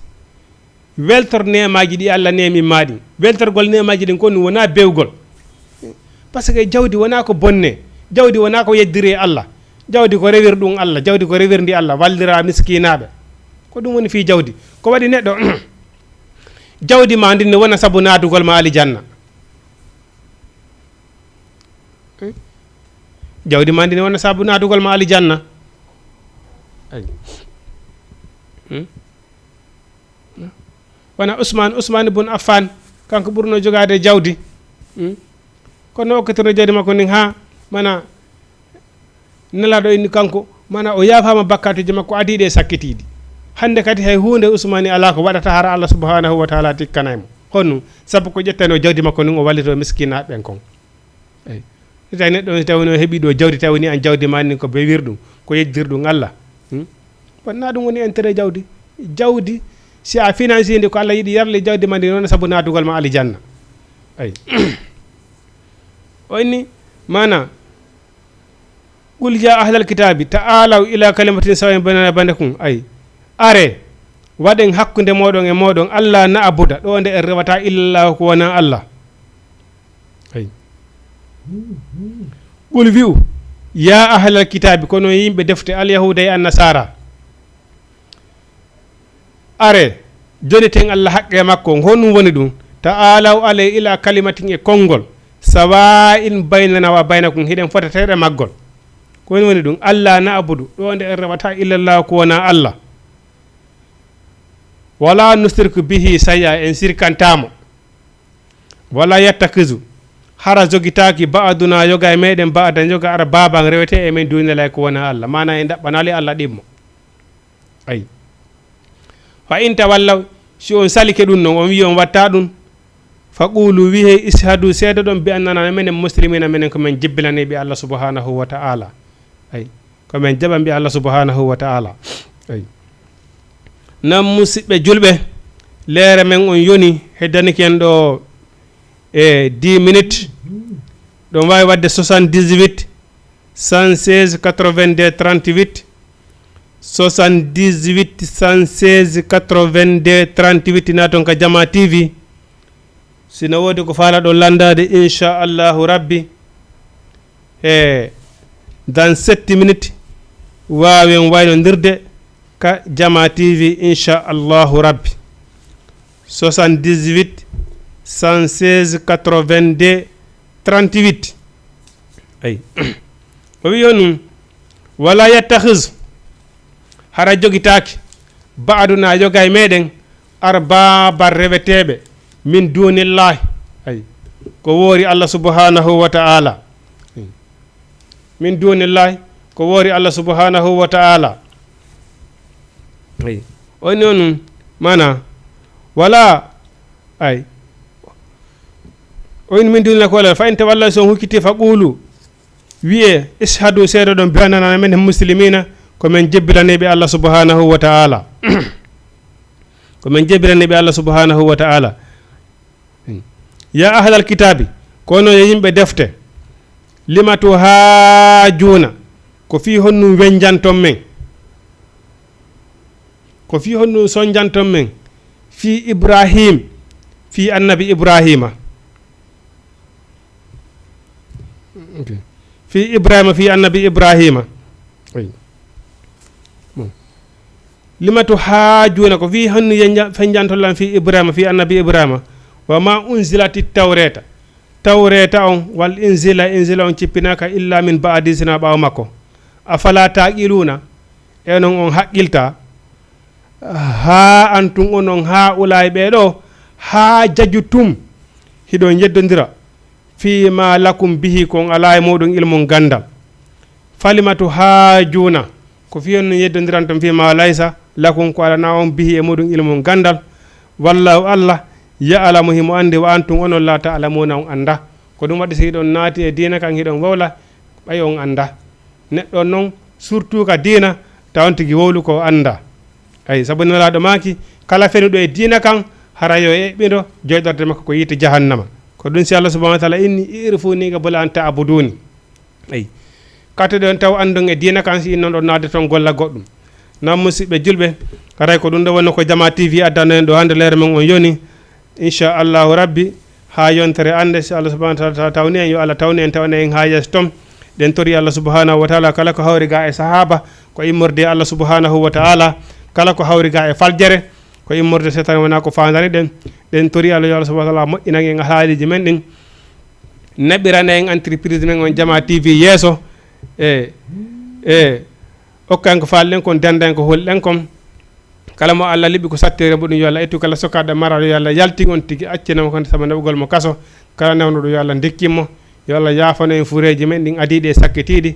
Weltor neemaaji ɗi Allah neemi ma ɗin. Weltorgol neemaaji ɗin kon wonaa bewgol. Parce que jawdi wonaa ko bonne. Jawdi wonaa ko yeddiri e Allah. Jawdi ko rewir ɗum Allah. Jawdi ko rewirndi Allah. Wallira miskinaaɓe. Ko ɗum woni fii jawdi. Ko waɗi neɗɗo, jawdi ma ndin ne wona sabu naatugol ma alijanna. Jawdi ma ndin ne wona sabu naatugol ma alijanna. Ay. Hmm? Wona Usman, Usman ibn Affan, kanko ɓurno jogaade jawdi. Hmm? Kono o okkitono jawdi makko ndin haa, mana, Nelaaɗo inni kanko, mana, o yaafaama bakkaatuuji makko adiiɗi e sakkitiiɗi. Hannde kadi hay huunde Usmani alaa ko waɗata hara Allah subhanahu wa taala tikkanay mo. Honɗum? Sabu ko ƴettano jawdi makko ndin o wallito miskinaaɓe ɓen kon. Eyi. So tawi neɗɗo on, so tawi no heɓi ɗo jawdi, tawi ni an jawdi ma ni ko bewirɗum, ko yejjirɗum Allah. Hmm? Wonna ɗum woni intérêt jawdi. Jawdi, si a financé ndi ko Allah yiɗi yarli jawdi ma ndi noon sabu naatugol ma alijanna. Ayi. O inni, mana, qul ya ahlal kitabi, ta'alaw ila kalimatin sawain baynana wa baynakum. Ayi. Are, waɗen hakkunde moɗon e moɗon, Allah na abuda, ɗo nde en rewata illallahu ko wona Allah. Ayi. Qul wi'u, ya ahlal kitabi, kono yimɓe defte, al yahuda e annasara. Are, joniten Allah haqqe makko, honɗum woni ɗum? Ta'alaw alay ila kalimatin e konngol, sawa'in baynana wa baynakum, hiɗen fotateeɗe maggol. Ko woni woni ɗum? Allah na abudu, ɗo nde en rewata illallah ko wona Allah. Wala nusriku bihi shay'a, en sirkantamo. Wala yattakizu, hara jogitaaki ba'aduna yoga e meɗen ba'adan yoga ara baban rewete e men dunilay ko wona Allah. Mana en ɗaɓɓanali Allah ɗimmo. Ayi. Fa in tawallaw, si on salike ɗum non, on wi on watta ɗum, fa qulu, wihe, ishhadu, seedo ɗon bi annana menen muslimina, menen ko men jibbilaniɓe Allah subhanahu wa ta'ala. Ayi. Ko men jaɓanɓe Allah subhanahu wa ta'ala. Ayi. Nam musidɓe julɓe, leere men on yoni, heddaniki en ɗo e dix minutes. Ɗon waawi waɗde soixante-dix-huit, cent seize, quatre-vingt-deux, trente-huit. Soixante-dix-huit, cent seize, quatre-vingt-deux, trente-huit, naton ka Jama T V. Sino woodi ko faalaɗo landaade, inchallahu rabbi, e dans sept minutes, waawen waynondirde ka Jama T V, inchallahu rabbi. Soixante-dix-huit, cent seize, quatre-vingt-deux, trente-huit. Ay. O wi on ɗum, wala yattakhidh, hara jogitaaki, ba'duna, yoga e meɗen, arbaba, reweteeɓe, min dunillahi, ay, ko woori Allah subhanahu wa ta'ala. Ay. Min dunillahi, ko woori Allah subhanahu wa ta'ala. Ay. O wi on ɗum, mana, wala, ay. O wi min dunillahi ko wala, fa in tawallaw, so on hukkiti, fa qulu, wi'e, ishhadu, seedo ɗon, bi annana, menen muslimina, ko men jebbilaniiɓe Allah subhanahu wa ta'ala. Ko men jebbilaniiɓe Allah subhanahu wa ta'ala. Ya ahlal kitabi, kono yo yimɓe defte, lima tuhajjuna, ko fii honɗum wenjanton men? Ko fii honɗum sonjanton men? Fii Ibrahim, fii annabi Ibrahima. Ok. Fii Ibrahima, fii annabi Ibrahima. Ay. Bon. Lima tuhajjuna, ko fii honɗum yenja-, fenjanton lan fii Ibrahima, fii annabi Ibrahima. Wa ma unzilatit tawreta. Tawreta on, wal inzila, inzila on cippinaaka illa min ba'di, sina ɓaawo makko. Afala taqiluna, e non on haqqilta? Haa antum onon haa'ulaa'i ɓee ɗoo, haa jajutum, hiɗon yeddondira fii ma lakum bihi, ko on alaa e muuɗum ilmun ganndal. Falima tuhajjuna, ko fii honɗum yeddondiranton fii ma laysa lakum, ko alanaa on bihi e muuɗum ilmun ganndal. Wallaahu, Allah, ya'lamu, himo anndi, wa antum onon laa ta'lamuuna, on anndaa. Ko ɗum waɗi si hiɗon naati e diina kan hiɗon wowla, ɓay on anndaa. Neɗɗo on non, surtout ka diina, taw on tigi wowlu ko o anndaa. Ay, sabu Nelaaɗo maaki, kala fenuɗo e diina kan, hara yo eɓɓindo, joyɗorde makko ko yiite jahannama. Ko ɗum si Allah subhanahu wa ta'ala inni, i'rifuni qabla an ta'buduni. Ay, kattoɗon taw anndon e diina kan, si innon ɗon naade toon golla goɗɗum. Nam musidɓe julɓe, haray ko ɗum ɗo wonno ko Jama T V addano en ɗo hannde leere men on yoni. Inchallahu rabbi, haa yontere annde, si Allah subhanahu wa ta'ala tawni en, yo Allah tawni en, tawna en haa yeeso toon. Ɗen tori Allah subhanahu wa ta'ala kala ko hawri ga e sahaba, ko immorde e Allah subhanahu wa ta'ala, kala ko hawri ga e faljere, ko immorde seytaane, wona ko faandani ɗen. Ɗen tori Allah, yo Allah subhanahu wa ta'ala moƴƴinan en haaliji men ɗin, naɓirana en entreprise men on Jama T V yeeso, e, e, okka en ko faaliɗen kon, danda en ko holiɗen kon. Kala mo Allah liɓi ko sattere muɗum, yo Allah ittu. Kala sokaaɗo maraɗo, yo Allah yaltin on tigi, accinamo kon sabu naɓugol mo kaso. Kala newnuɗo, yo Allah ndikkin mo. Yo Allah yaafano en fureeji men ɗin adiiɗi e sakkitiiɗi.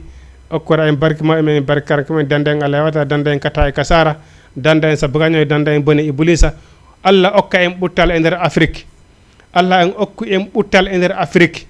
Okkora en barki ma, men barki karanke men, danda en Allah yawata, danda en kata e kasara, danda en sabu gaño, danda en bone Iblisa. Allah okka en ɓuttal e nder Afrik. Allah en okku en ɓuttal e nder Afrik.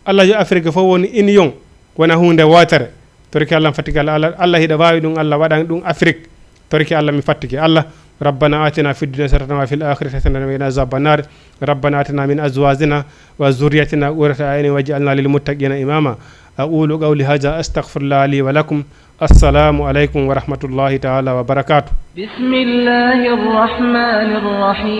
Allah yo Afrik fof woni union, wona huunde wootere. Torki Allah mi fattike Allah, Allah, Allah hiɗa waawi ɗum, Allah waɗan ɗum Afrik. Torki Allah mi fattike Allah. ربنا آتنا في الدنيا حسنة وفي الآخرة حسنة وقنا عذاب النار. ربنا آتنا من أزواجنا وذريتنا قرة أعين واجعلنا للمتقين إماما. أقول قولي هذا أستغفر الله لي ولكم. السلام عليكم ورحمة الله تعالى وبركاته. بسم الله الرحمن الرحيم.